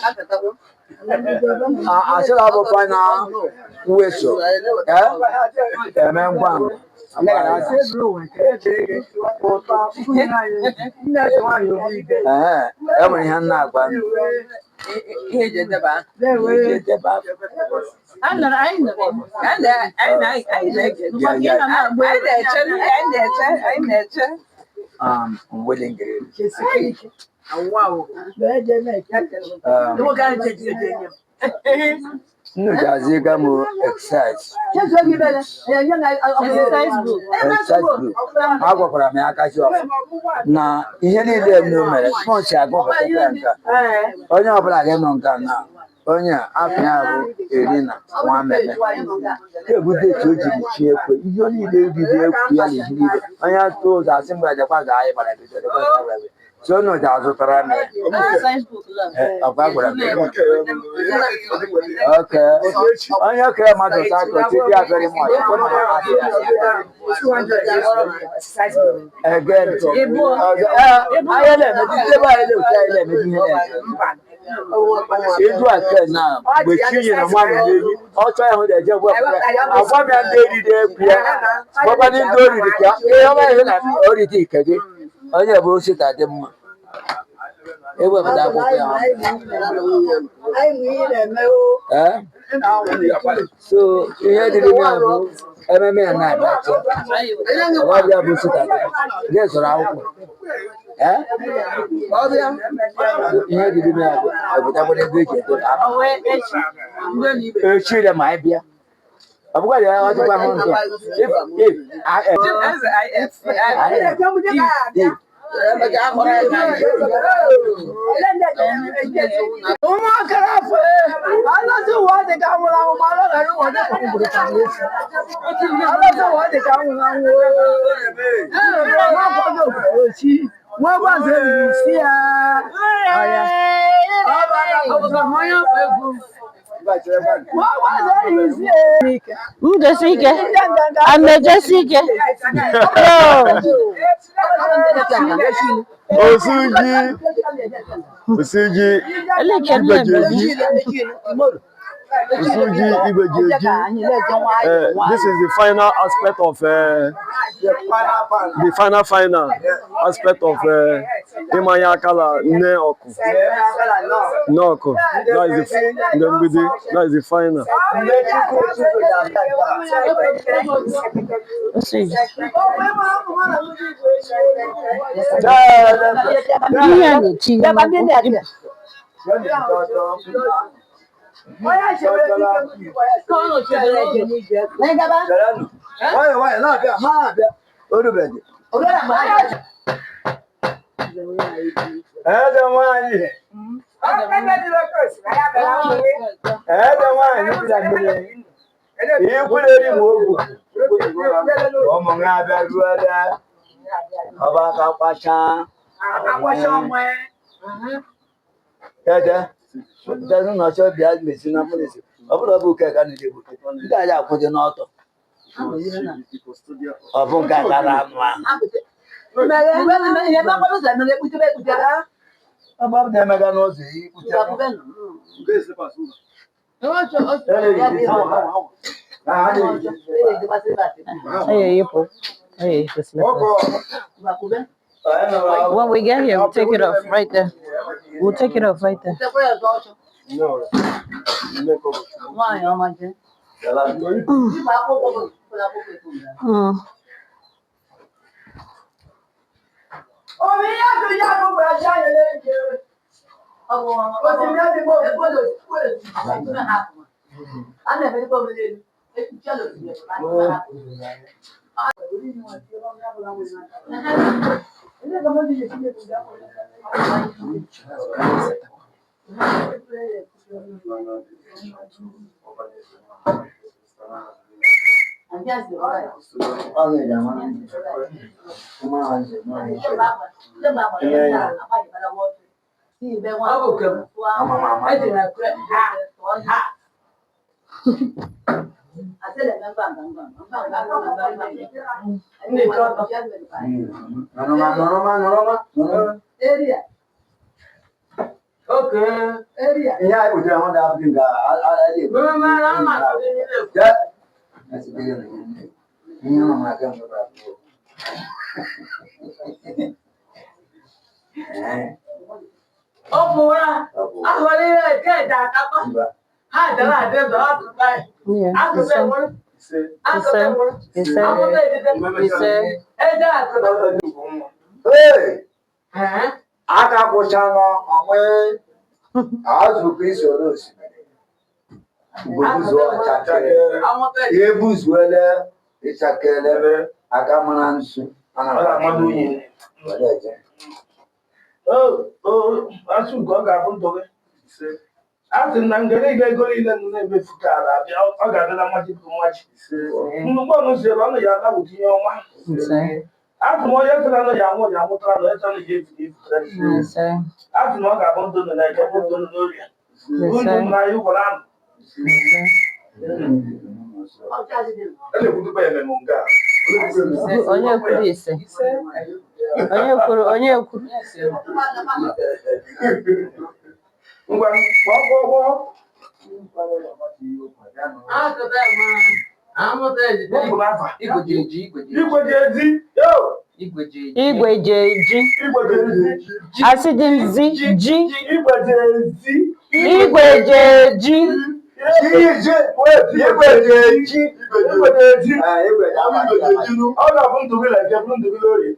[SPEAKER 4] asịla bụ final whistle eme ngwa ngwa. Ee, e nwere ihe m na-agwa m. I'm willing Nnu ga-azịga m exercise. Exercise group. Agwakwara m ya aka ji ọfụ na ihe niile m mere sponsi agụpụta ya nke a. Onye ọbụla ga-enọ nke a na onye a afọ ya bụ Irina Nwameme ebute etu o jiri chi ekwe ihe niile riri ekwu ya na ihe niile onye atụ ụzọ asị m gajakwa ga anyị gbara bido dekwa ga gbara bido si unu ji azụtara m ya. Ọkwa gwara m ya. Okay. Onye kere mmadụ sakọ ti di very much. Kọ́nà adị ya. Again. Ayé lẹ́ẹ̀mejì tí bá ayé lẹ́ẹ̀mejì ayé lẹ́ẹ̀mejì ihe lẹ́ẹ̀mejì. Izu ake na mgbe chi nyere nwaanyị n'eyi, ọ chọọ ịhụ na eje gwa agwa m ya ndị eriri ekwu ya. Gwakwa ndị oriri ka ihe ọma ihe na oriri ike gị. Onye bụ osita dị mma. Ewepụta akwụkwọ ya. Ee? So ihe dịrị m ya bụ ememe ya na-abịa taa. Ọbịa bụ osita dị mma. Gị zụrụ akwụkwọ. Ee? Ọbịa. Ihe dịrị m ya bụ ewetakwara ego eji edobe akwụkwọ. Echi dị ma anyị bịa. Ọ bụkwa ya ọ dịkwa hụ ndụ. If if I if
[SPEAKER 6] Ụmụakara afọ alọsị ụwa dị ka nwụrụ anwụ ma alọghara ụwa dị ka nwụrụ ka efu. Alọsị ụwa dị ka nwụrụ anwụ. Nwa kwado ochi, nwa gbaze riri isi ya. Nwa gbaze riri isi ya.
[SPEAKER 3] M jesi ike. Ana ejesi ike.
[SPEAKER 1] Osuji, Osuji,
[SPEAKER 3] Eleke
[SPEAKER 1] Igbejeji, Osuji, Igbejeji. This is the final aspect of the final final aspect of Imanya Akala Nne Oku. Nne Oku. That is the Mgbidi. That is the final.
[SPEAKER 3] Osuji. Ihe a na-etinye n'akwụkwọ.
[SPEAKER 4] Nwayọ nwayọ na-abịa ha na-abịa orubeghị. Eze nwanyị eze nwanyị bi na mmiri ikwureri m ogwu ụmụ ha abịaruola ọba aka kpacha eze eze nọchi bịa mesi na mkpụrụ ọ bụrụ ọ bụ uke ka na-eji ebuke ndị anyị akwụdị n'ọtọ ọ bụ nke a kara anụ ahụ ọ bụ na-emega n'ụzọ ikpute
[SPEAKER 8] Eyeyipụ. Eyeyipụ slippers. When we get here, we'll take it off right there. We'll take it off right there. Mm. Yeah. Ise. Ise. Ise. Ise.
[SPEAKER 4] Ee, aka kwụchala ọnwe azụ ka isoro osimiri. Ugobuzuo ọchakere. Ebuzuele ịchakele aka mara nsu.
[SPEAKER 7] Ọ na-amado unyi.
[SPEAKER 4] Were eje.
[SPEAKER 7] Asụ nke ọ ga-abụ ndụ gị. A sị m na ngere ịga ego niile nọ na-emefu ka ala abịa, ọ ga-abịa na mmaji bụ mmaji. Mgbe ọnụ si ebe ọnụ ya ala tinye ọnwa.
[SPEAKER 8] Ise.
[SPEAKER 7] A sị m onye sịra nọ ya anwụ ya anwụtara na onye sịra nọ ya efu ya efutere.
[SPEAKER 8] Ise.
[SPEAKER 7] A sị na ọ ga-abụ ndụ nọ na eke bụ ndụ nọ n'orie. Ndụ
[SPEAKER 8] Ise.
[SPEAKER 7] na anyị gwara anụ.
[SPEAKER 8] Ise.
[SPEAKER 7] A na-ekwutukwa ya ememe nke a.
[SPEAKER 8] Onye kwuru ise. Onye kwuru, onye kwuru.
[SPEAKER 7] Ngwa, gbọọ gbọọ gbọọ. Gbọpụ n'afa.
[SPEAKER 2] Igwe ji eji, igwe ji eji.
[SPEAKER 7] Igwe ji ezi. Yo!
[SPEAKER 2] Igwe ji eji.
[SPEAKER 8] Igwe ji eji.
[SPEAKER 7] Igwe ji ezi.
[SPEAKER 8] Asị dị m zi ji.
[SPEAKER 7] Igwe ji ezi.
[SPEAKER 8] Igwe ji eji.
[SPEAKER 4] Ji, igwe ji eji.
[SPEAKER 7] Igwe ji eji.
[SPEAKER 4] Ee, igwe ji ama.
[SPEAKER 7] Ọ ga-abụ ndụ gị na nke bụrụ ndụ gị n'orie.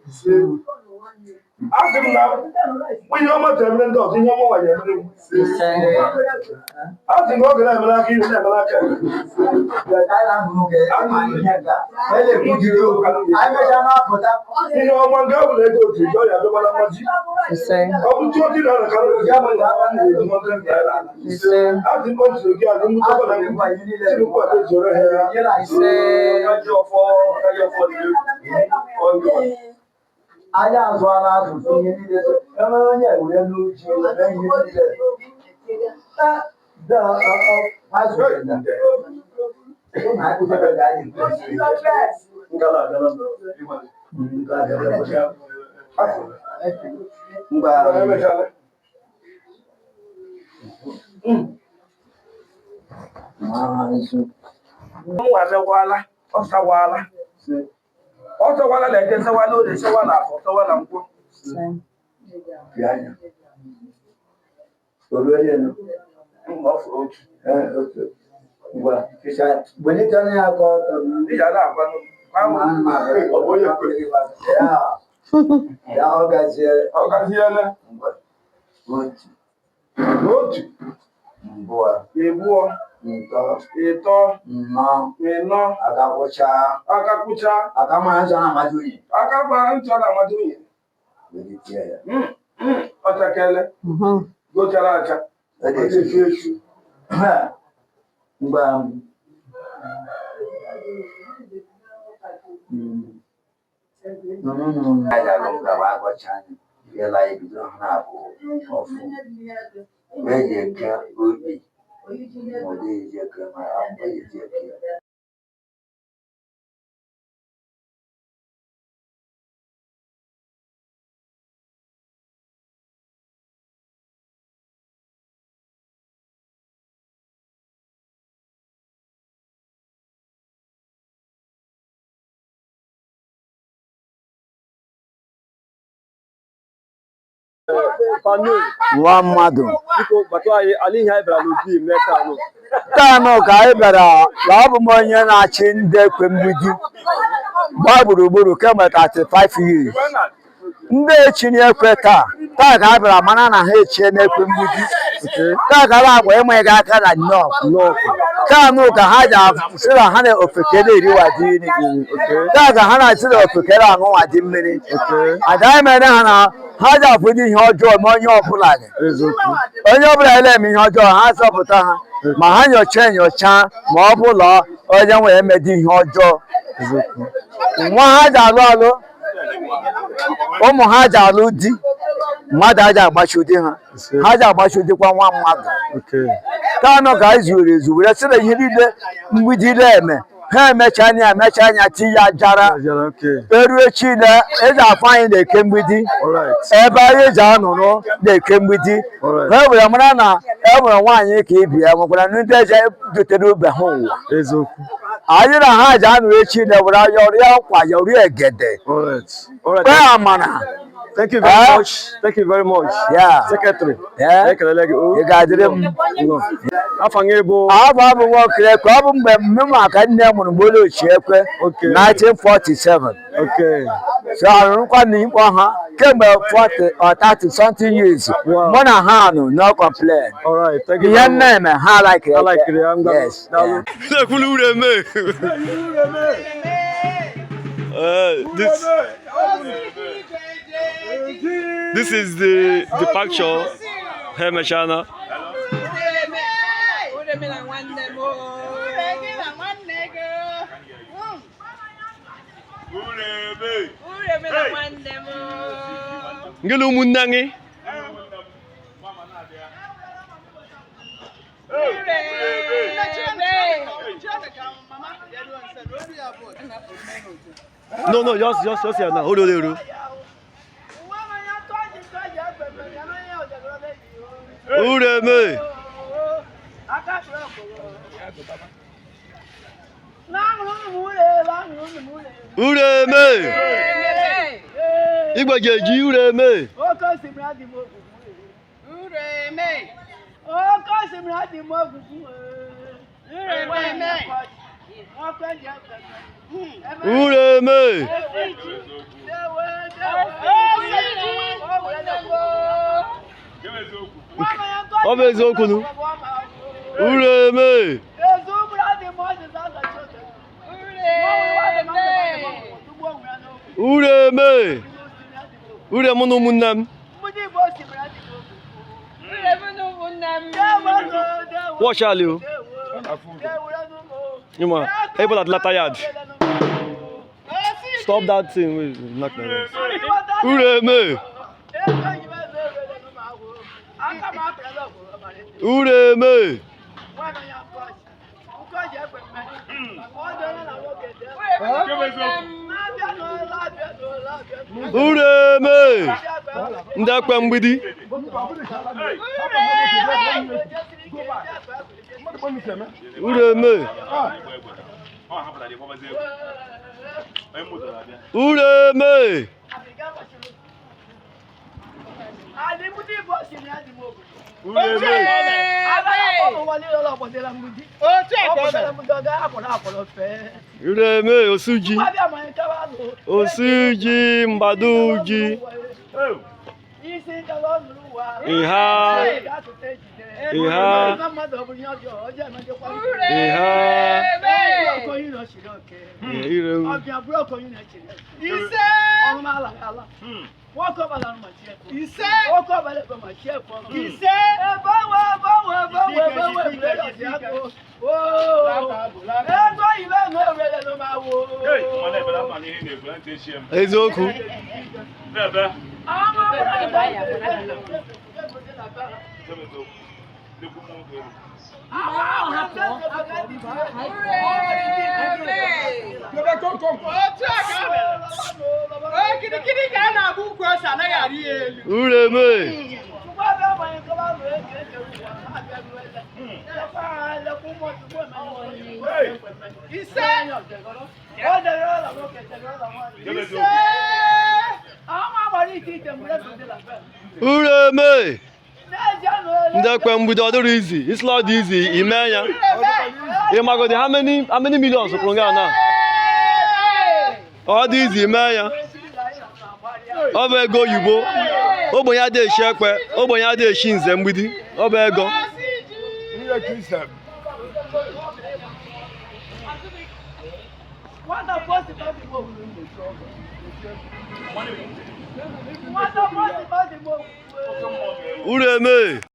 [SPEAKER 7] A sị m na ihe ọma ji emere ndị ọzọ, ihe ọma nwa ya emere m.
[SPEAKER 8] Ise.
[SPEAKER 7] A sị m na oge na-emere aka iri na-emere aka iri. Ihe ọma nke ọ bụla ego otu iji ọ ya abịakwala mmaji.
[SPEAKER 8] Ise.
[SPEAKER 7] Ọ bụ ndị ojii na karịrị ozi ama na ama na-eji nwanne m naira.
[SPEAKER 8] Ise.
[SPEAKER 7] A sị m otu gị adị nnukwu ọbụla Tinubu a ezuoro ha ya.
[SPEAKER 8] Ise.
[SPEAKER 7] Kaji ọfọ, kaji ọfọ dị egwu. Ọjọọ.
[SPEAKER 4] Anya azụala asụsụ ihe niile eme onye were n'uche eme ihe niile.
[SPEAKER 1] Ngala abịala m.
[SPEAKER 4] Ngwa
[SPEAKER 7] Emechala. Nwa mekwala, ọ sawala. Ọ sawala na eke sawala orie sawala afọ sawala nkwọ.
[SPEAKER 8] Ise.
[SPEAKER 7] Mgbe ọ fụrụ otu.
[SPEAKER 4] Welite ya aka ọtọ.
[SPEAKER 7] Ị ga na-agwa nụ. Gwa m.
[SPEAKER 4] Ọ bụ onye kwere. Ya ọ gazie.
[SPEAKER 7] Ọ gaziele.
[SPEAKER 4] Otu,
[SPEAKER 7] N'otu,
[SPEAKER 4] mbụọ,
[SPEAKER 7] ịbụọ,
[SPEAKER 4] ntọ,
[SPEAKER 7] ịtọ,
[SPEAKER 4] nnọ,
[SPEAKER 7] ịnọ,
[SPEAKER 4] aka kwụcha,
[SPEAKER 7] aka kwụcha,
[SPEAKER 4] aka mara nsọ na-amasị unyi.
[SPEAKER 7] aka gbara ntị ọ na-amado unyi.
[SPEAKER 4] Welite ya.
[SPEAKER 7] Ọchakele,
[SPEAKER 8] Mhm.
[SPEAKER 7] gochara acha.
[SPEAKER 4] Ọ dị echu echu. Ngwa. Eji eke obi, ma ọ dịghị eke ma eji eke.
[SPEAKER 1] Panoy,
[SPEAKER 4] Nwa mmadụ.
[SPEAKER 1] biko gbata anyị ala ihe anyị bịara n'obi mee taa nụ.
[SPEAKER 4] Taa nụ ka anyị bịara na ọ bụ m onye na-achị ndị ekwe mgbidi gbaa gburugburu kemgbe 35 years. Ndị echiri ekwe taa taa ka a bịara mara na ha echie n'ekwe mgbidi. Taa ka a agwa enweghị aka na nnọọ taa nụ ka ha ji sị na ha na ofekere eriwa di nri. Taa ka ha na-asị na ofekere aṅụwa di mmiri. Agaghị mere ha na ha ji afụ ihe ọjọọ ma onye ọbụla gị. Onye ọbụla na-eme ihe ọjọọ ha zọpụta ha ma ha nyocha enyocha ma ọ bụla onye nwere emedi ihe ọjọọ. Nwa ha ji alụ alụ, ụmụ ha ji alụ di, mmadụ aja agbachi di ha, ha ji agbachi dikwa nwa mmadụ. Kanụ ka anyị zuru ezu were sị na ihe niile mgbidi na-eme ha emecha anya emecha anya ti ya jara eru echi na eji afọ anyị na-eke mgbidi ebe anyị ji anụrụ na-eke mgbidi. Ha were mara na e nwere nwaanyị ka ibi ya nwekwara ndị eje dotere ube ha ụwa. Anyị na ha ji anụrụ echi na were yọrịa nkwa yọrịa egede kpee amara.
[SPEAKER 1] Thank you very much. Thank you very much.
[SPEAKER 4] Yeah.
[SPEAKER 1] Secretary.
[SPEAKER 4] Yeah.
[SPEAKER 1] Ekelele gị.
[SPEAKER 4] Ị ga-adịrị m.
[SPEAKER 1] Afọ gị bụ?
[SPEAKER 4] Abụ abụ nwoke ekwe, ọ bụ mgbe mme maka nne mụrụ mgbe ụlọ ochie ekwe 1947. So arụrụkwa na ikpọ ha kemgbe 40 or 30 something years. Mụ na ha nụ no complain. Ihe nne eme ha like.
[SPEAKER 1] Ha like ya, ngwa.
[SPEAKER 4] Yes.
[SPEAKER 1] Daalụ. This is the departure. Hey, Mechana. Ngịlị ụmụnne gị? No, no, just here now. Hold on, hold on. Ureme. Ureme. Igbajeji ureme. Ureme. Ọ bụ eziokwu nụ. Ureme. Ureme. Ure mụ na ụmụnne m. Watch out, o. Ịma, ebe na tired. Stop that thing wey knock my voice. Ureme. Ureme. Ureme. Ndị ekwe mgbidi. Ureme. Ureme. Ureme osuji. Osuji mgbaduji. Ịha. Ịha. Ịha. Irewu. Eziokwu. Ureme. Ureme. Ndị ekwe mgbidi ọ dịrị izi, it's not easy ime ya. Ị magodi how many millions kwụrụ gị na? Ọ dị izi ime ya. Ọ bụ ego oyibo. Ogbenye adịghị eshi ekpe, ogbenye adịghị eshi nze mgbidi. Ọ bụ ego. Uru eme.